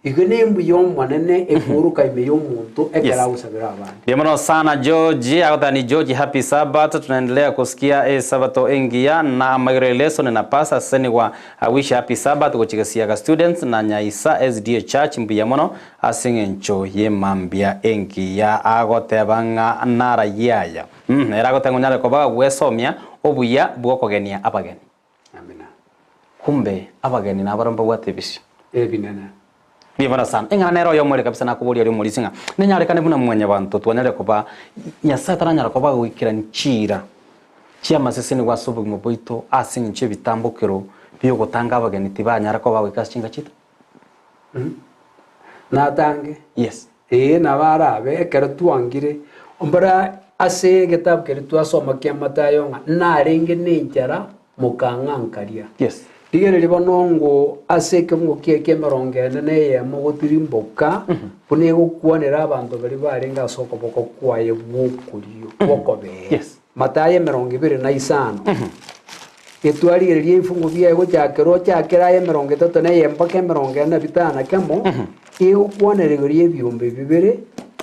Igo nembuya Omonene ekooroka ime y'omonto ekero
Yes.
agosabera abande.
Mbuya mono sana George, agoteba ni George happy Sabbath, tunaendelea kusikia e sabato engiya na amagero e lesson na pastor asesenigwa I wish happy Sabbath gochia gesiaga students na Nyaisa SDA church mbuya mono ase eng'encho y'emambia engiya agoteba ng'a narayie aya mm ere agoteba ng'a onyare koba gwesomia obuya bw'okogenia abageni.
Amina.
Kumbe abageni nabarabwo mbabwate ebisio.
Ebinene.
Mbuya mono sana. Eng'ana nere oyomo ere kabisa nakoboria aria omorisia ng'a nenyarekane buna mwanyabanto twanyarire koba Nyasaye taranyara koba goikerania chiira chi'amasesenigwa ase obogima bwaito ase eng'encho y'ebitambokero bi'ogotanga abageni tibanyara koba goika ase chinka chiaito.
Natange.
Yes.
Ee, nabo arabe ekero twangire mbora ase egetabu keria twasoma kia Mathayo ng'a narenge nenchara mokang'ankaria.
Yes.
Rigereria bono ng'o ase ekemungo kiaye ki'emerongo ene na eyemo gotirimboka, buna egokwanera abanto baria barenge ase okoboko kwaye gw'okorio gw'okobee.
Yes.
Mathayo emerongo ebere na isano. Getwarigereria ebifungo biaye gochakera ochakere aye emerongo etato na eyemo mpaka emerongo ene na bitano na kemo, egokwanera igoro y'ebiombe bibere,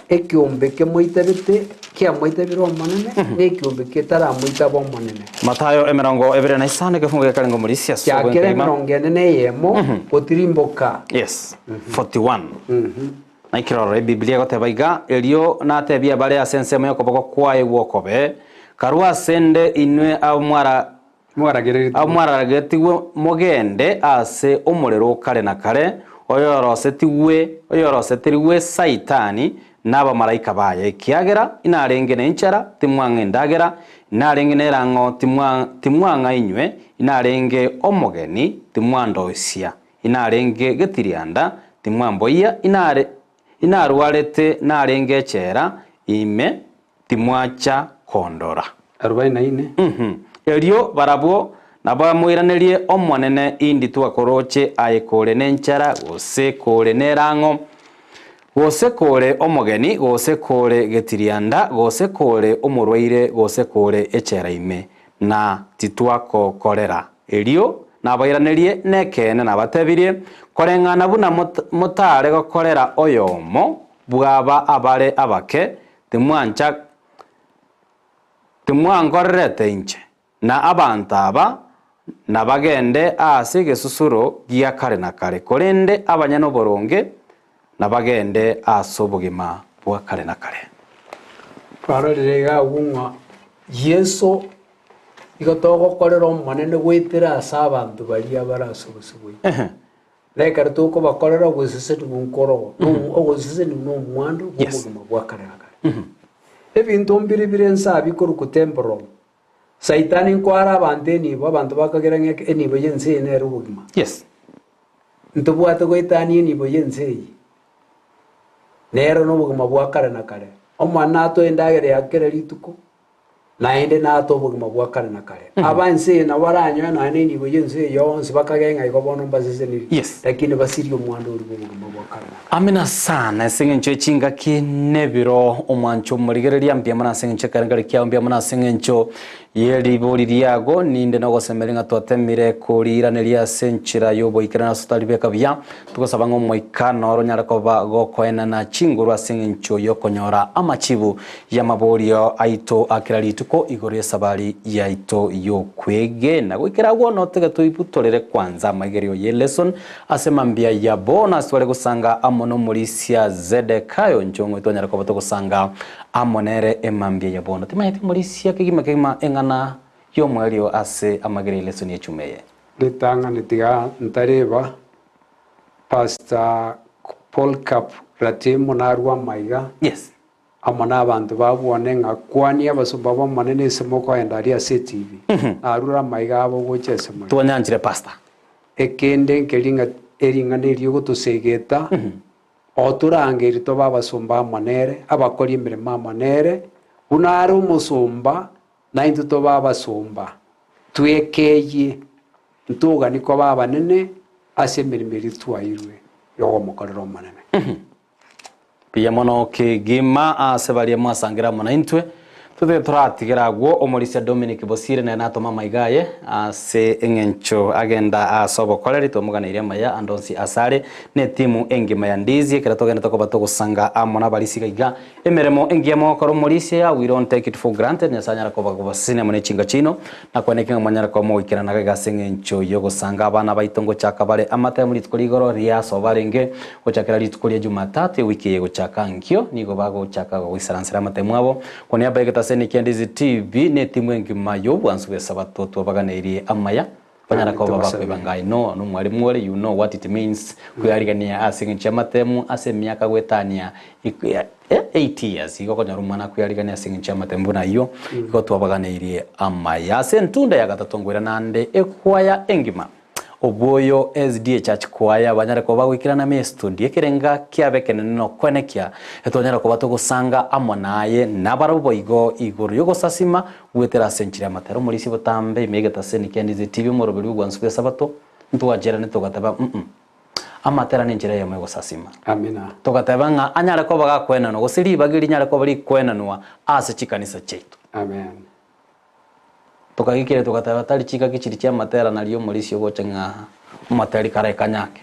ekiombe kemoitabete kiamoitabire Omonene, na ekiombe ketaramoitaba Omonene.
Mathayo emerongo ebere na isano ekefungo gekarenge omorisia ase
Chakera
obwenkeri ma.
emerongo ene na eyemo, gotirimboka.
Yes, 41. Naki rora, Ebibilia egoteba iga, Erio natebie abare ase ensemo y'okoboko kwaye gw'okobee, Karue ase 'nde inwe abwo mwararageretigwe mogende ase omorero o kare na kare, oyorosetigwe oyoroseterigwe Saitani na abamalaika baye, ekiagera inarenge nenchara, timwang'a endagera, inarenge nerang'o, timwang'a inywe, inarenge omogeni, timwandoisia. Inarenge getirianda, timwamboyia, inare inarwarete narenge echela ime, timwacha kondora.
Arobaini na ine.
Mhm. Erio barabwo nabamoiranerie, Omonene, indi twakoroche aye kore nenchara, gose kore nerang'o, gose kore omogeni, gose kore getirianda, gose kore omorwaire, gose kore echela ime, na titwakokorera? Erio nabairanerie, Nekeene nabatebirie, koreng'ana buna motare gokorera oyomo bw'aba abare abake, timwancha, timwankorerete inche. Na abanto aba nabagende aase egesusuro gia kare na kare, korende abanyene oboronge nabagende ase obogima bwa kare na kare.
Twarorire iga agwo ng'a Yeso Igo togokorera Omonene goetera ase abanto baria bare ase obosio bwaito. Na ekero tokobakorera ogosesenigwa nkorogo, ogosesenigwa na omwando bw'obogima bwa kare na kare. Ebinto mbire bire ense aa bikorokwa temporal. Saitani nkoare abanto enibo, abanto bakagera ng'a enibo y'ense eye nere obogima. Ntobwate goetania enibo y'ense eye, nero nobogima bwa kare na kare. Omonene natoe endagera ya kera rituko. naende nate obogima bwa kare na kare. Aba ense eye nabo baranyoe nonya nenibo y'ense eye yonsi, bakage ng'a igo bono mbasesenirie,
Yes.
lakini basirie omwando oria bw'obogima bwa kare na kare.
Amina sana ase eng'encho ye chingaki nebiro omwancho omorigereria mbuya mono ase eng'encho ekerengererio kiao mbuya mono ase eng'encho ye ribori riago ninde nogosemeria ng'a twatemire koriiraneria ase enchera y'oboikeranu ase otaribeka buya Togosaba ng'a Omoika noro onyare koba gokoenana chinguru ase engencho y'okonyora amachibu y'amaborio aito a kera rituko igoro y'esabari yaito y'okwegena. Goikera agwo notege toibutorere kwanza amaigerio ye lesson ase mambia ya bono ase tware gosanga amo n'omorisia Zedekayo Nchong'we twanyare koba togosanga amo nere emambia ya bono. Timanyeti omorisia kegima kegima eng'ana y'omoerio ase amaigerio ye lesson y'echuma eye.
Ritang'ani tiga ntareba Pastor Polycarp Ratemo narwe amaiga
Yes.
amo na abanto babwone ng'a kwania abasomba b'Omonene ase mokoenda aria ase etibi. Narure amaiga abo gocha ase more.
Twanyanchire Pastor.
Ekende nkeri ng'a ering'ana eri ogotosegeta, otorangerie tobe abasomba amo nere, abakori emeremo amo nere, buna are omosomba, naintwe tobe abasomba. Twekeyie, ntoganie koba abanene ase emeremo eria twaeirwe y'ogomokorera Omonene.
Mbuya mono kegima ase baria mwasangire amo naintwe. Totebe toratigera agwo, omorisia Dominic Bosire nere natoma amaiga aye ase eng'encho agenda ase obokoreri, twamoganeirie amaya ande onsi asare ne etimu engima ya Ndizi ekero togenderete koba togosanga amo nabarisia iga iga. Emeremo engiya mogokora omorisia, we don't take it for granted, Nyasae anyare koba kobasesenia amo ne chinga chiaino, nakwane ki ng'a mwanyare koba mogoikerana iga iga ase eng'encho y'ogosanga abana baito ngochaka bare amatemu rituko rigoro riasoa barenge gochakera rituko ria Jumatatu ewiki eye gochaka ankio nigo bagochaka goisaransera amatemu abo. Kwa niaba y'egetaseni kia Ndizi TV na etimu engima y'obwansu bw'esabato twabaganeirie amaya banyara koba bakoibanga I know nomwarimu ore you know what it means kwearigania ase eng'encho y'amatemu ase emiaka goetania 8 years igo okonyora omwana akwearigania ase eng'encho y'amatemu buna ayio igo twabaganeirie amaya. Ase entunda ya gatato nkoira naende ekwaya engima. Obwoyo SDA Church Choir banyare koba bagoikerana ime estudio ekerenga kiabo ekenene nokwenekia etwanyara koba togosanga amo naye nabarabwo boigo igoro yogosasima goetera ase enchera y'amatera omorisia botambe ime egetaseni kia Ndizi TV omoroberi bw'obwansu bw'esabato ntwancherane togateba mm amatera nenchera eyemo yogosasima.
Amina.
Togateba ng'a anyare koba gakwenanwa gose ribaga eri rinyare koba rikwenanwa ase chikanisa chiaito.
Amen.
Tokagikera togateba tari chingaki chiria chi'amatera nario omorisia ogocha ng'a omoteri kare kanyake.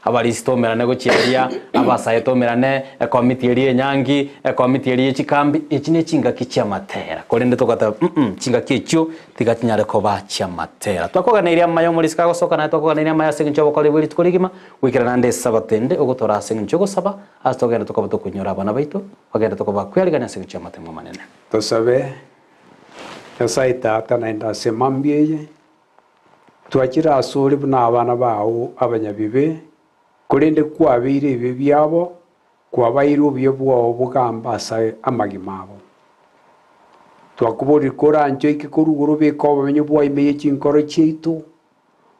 Abarisia tomerane gochia eria, abasae tomerane, ekomiti eria y'enyangi, ekomiti eria ye chikambi, echi ne chingaki chi'amatera. Korende togateba mm chingaki echio tiga chinyare koba chi'amatera. Twakoganeirie amaya omorisia kagosoka naye twakoganeirie amaya ase eng'encho y'obokori bwe rituko rigima, goikera naende esabato ende ogotora ase eng'encho y'ogosaba, ase togende tokoba tokonyora abana baito, bagende tokoba kwearigania ase eng'encho y'amatemo amanene.
Tosabe. Nyasae Tata, naende ase mambia eye, twachire asore buna abana bao abanyabibe, korende kwabeire ebibe biabo, kwabaeire obuya bwao bogambe ase amagima abo. Twakoborire koranche oike korwa igoro obeke obomenyo bwao ime ye chinkoro chiaito,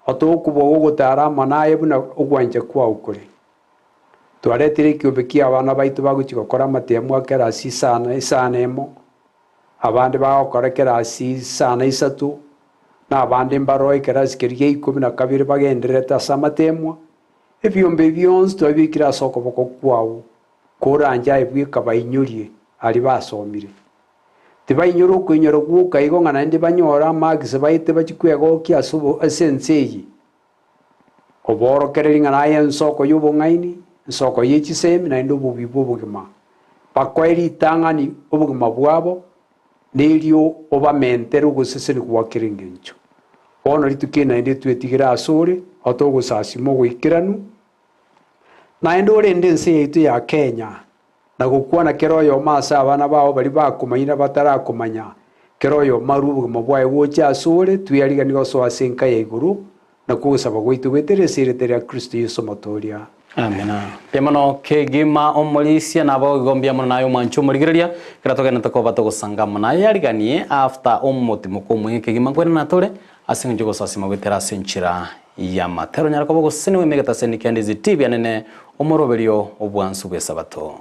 otoe okobua gw'ogotara amo naye buna ogwancha kwao kore. Twaretire ekiombe ki'abana baito bagochia gokora amatemo a kerasi isano isano emo, abande bagokora ekerasi isano isato, na abande mbaroo ekerasi keria gia ikomi na kabere bagendererete ase amatemwa. Ebiombe ebi bionsi twabibekire ase okoboko kwao, koranche aye bweka bainyorie aria basomire. Tibainyora okoinyora gwoka igo ng'a naende banyore amagisi baete bachie kwegokia ase obo ase ense eye. Oborokererie ng'a naye ensoko y'obong'aini, ensoko ye chisemi, naende obobii bw'obogima. Bakoe ritang'ani obogima bwabo, nerio obamentere ogosesenigwa gwa kera engencho. Bono rituko eri naende twetigere asore, otoe ogosasima ogoikeranu, naende orende ense yaito ya Kenya, na gokwana kera oyomo ase abana bao baria bakomanya na batarakomanya, kera oyomo arue obogima bwaye gocha asore, tweariganie gosoa ase enka ya igoro, Nakwo ogosaba gwaito goetera ase erieta ria Kristo Yeso Omotooria.
Amina. Mbuya mono kegima omorisia nabo igo mbuya mono naye omwanchi omorigereria ekero togenderete koba togosanga amo naye ariganie after omotimoko omweng'e kegima nkwenena tore ase eng'encho yogosasima goetera ase enchera y'amatero onyare koba ogosesenigwa ime egetaseni kia Ndizi TV anene omoroberio obwansu bw'esabato.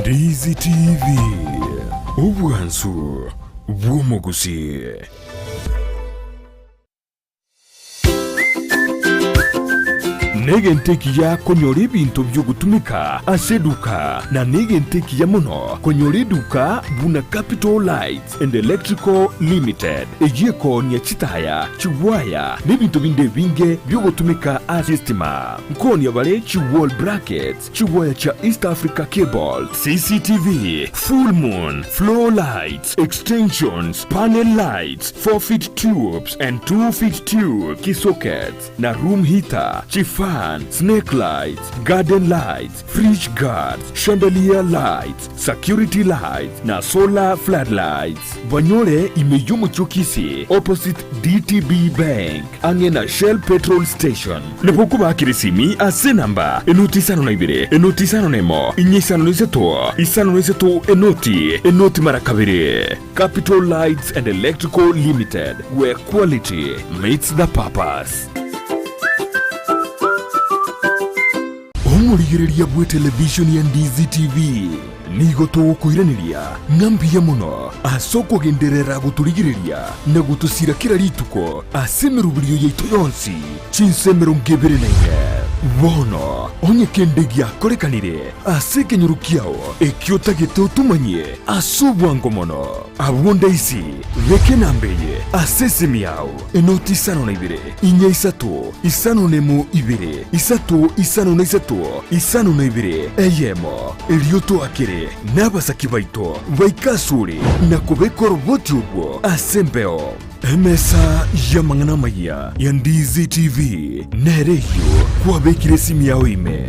Ndizi TV, obwansu bw'omogusii. Negento ekiya konyora ebinto bi'ogotumeka ase eduka, na negento ekiya mono konyora eduka buna Capital Lights and Electrical Limited, eyio ekoonia chitaya, chiwaya, na ebinto binde ebinge bi'ogotumeka ase estima. Nkoonia bare chi wall brackets, Chiwaya chia East Africa Cable, CCTV, Full Moon, Floor Lights, Extensions, Panel Lights, 4 feet tubes and 2 feet tube, key sockets, na room heater, chifan, snake lights, garden lights, fridge guards, chandelier lights, security lights, na solar floodlights. Banyore ime y'omochie o Kisii opposite DTB Bank. Ang'e na Shell Petrol Station. Nabo okobakera esimi ase enamba enoti isano na ibere, enoti isano na emo, inye isano na isato, isano na isato, enoti, enoti mara kabere. Capital Lights and Electrical Limited, where quality meets the purpose. Omorigereria bw'etelevishoni ya Ndizi TV. Nigo togokoiraneria ng'a mbuya mono ase okogenderera gotorigereria na gotosira kera rituko ase emeroberio yaito yonsi, chinsa 24. Bono, onye kende giakorekanire ase ekenyoro kiao ekio otagete otomanyie ase obwango mono, abwo ndaisi, beka enamba eye ase esimi yao, enoti isano na ibere, inya isato, isano nemo ibere, isato isano na isato, isano na ibere, eyemo. Erio toakere nabasaki baito baike asore na kobeka oroboti orwo ase embeo. Emesa y'amang'ana amayia ya Ndizi TV nere eyio kwabekire esimi yao ime.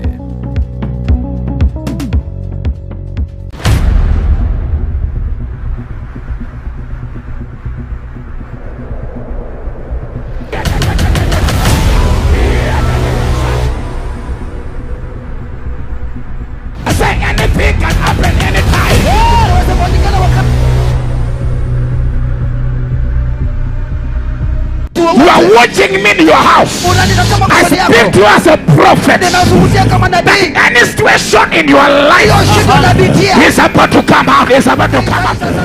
You are watching me in your house. I speak to you as a prophet. That any situation in your life is about to come out. Is about to come out.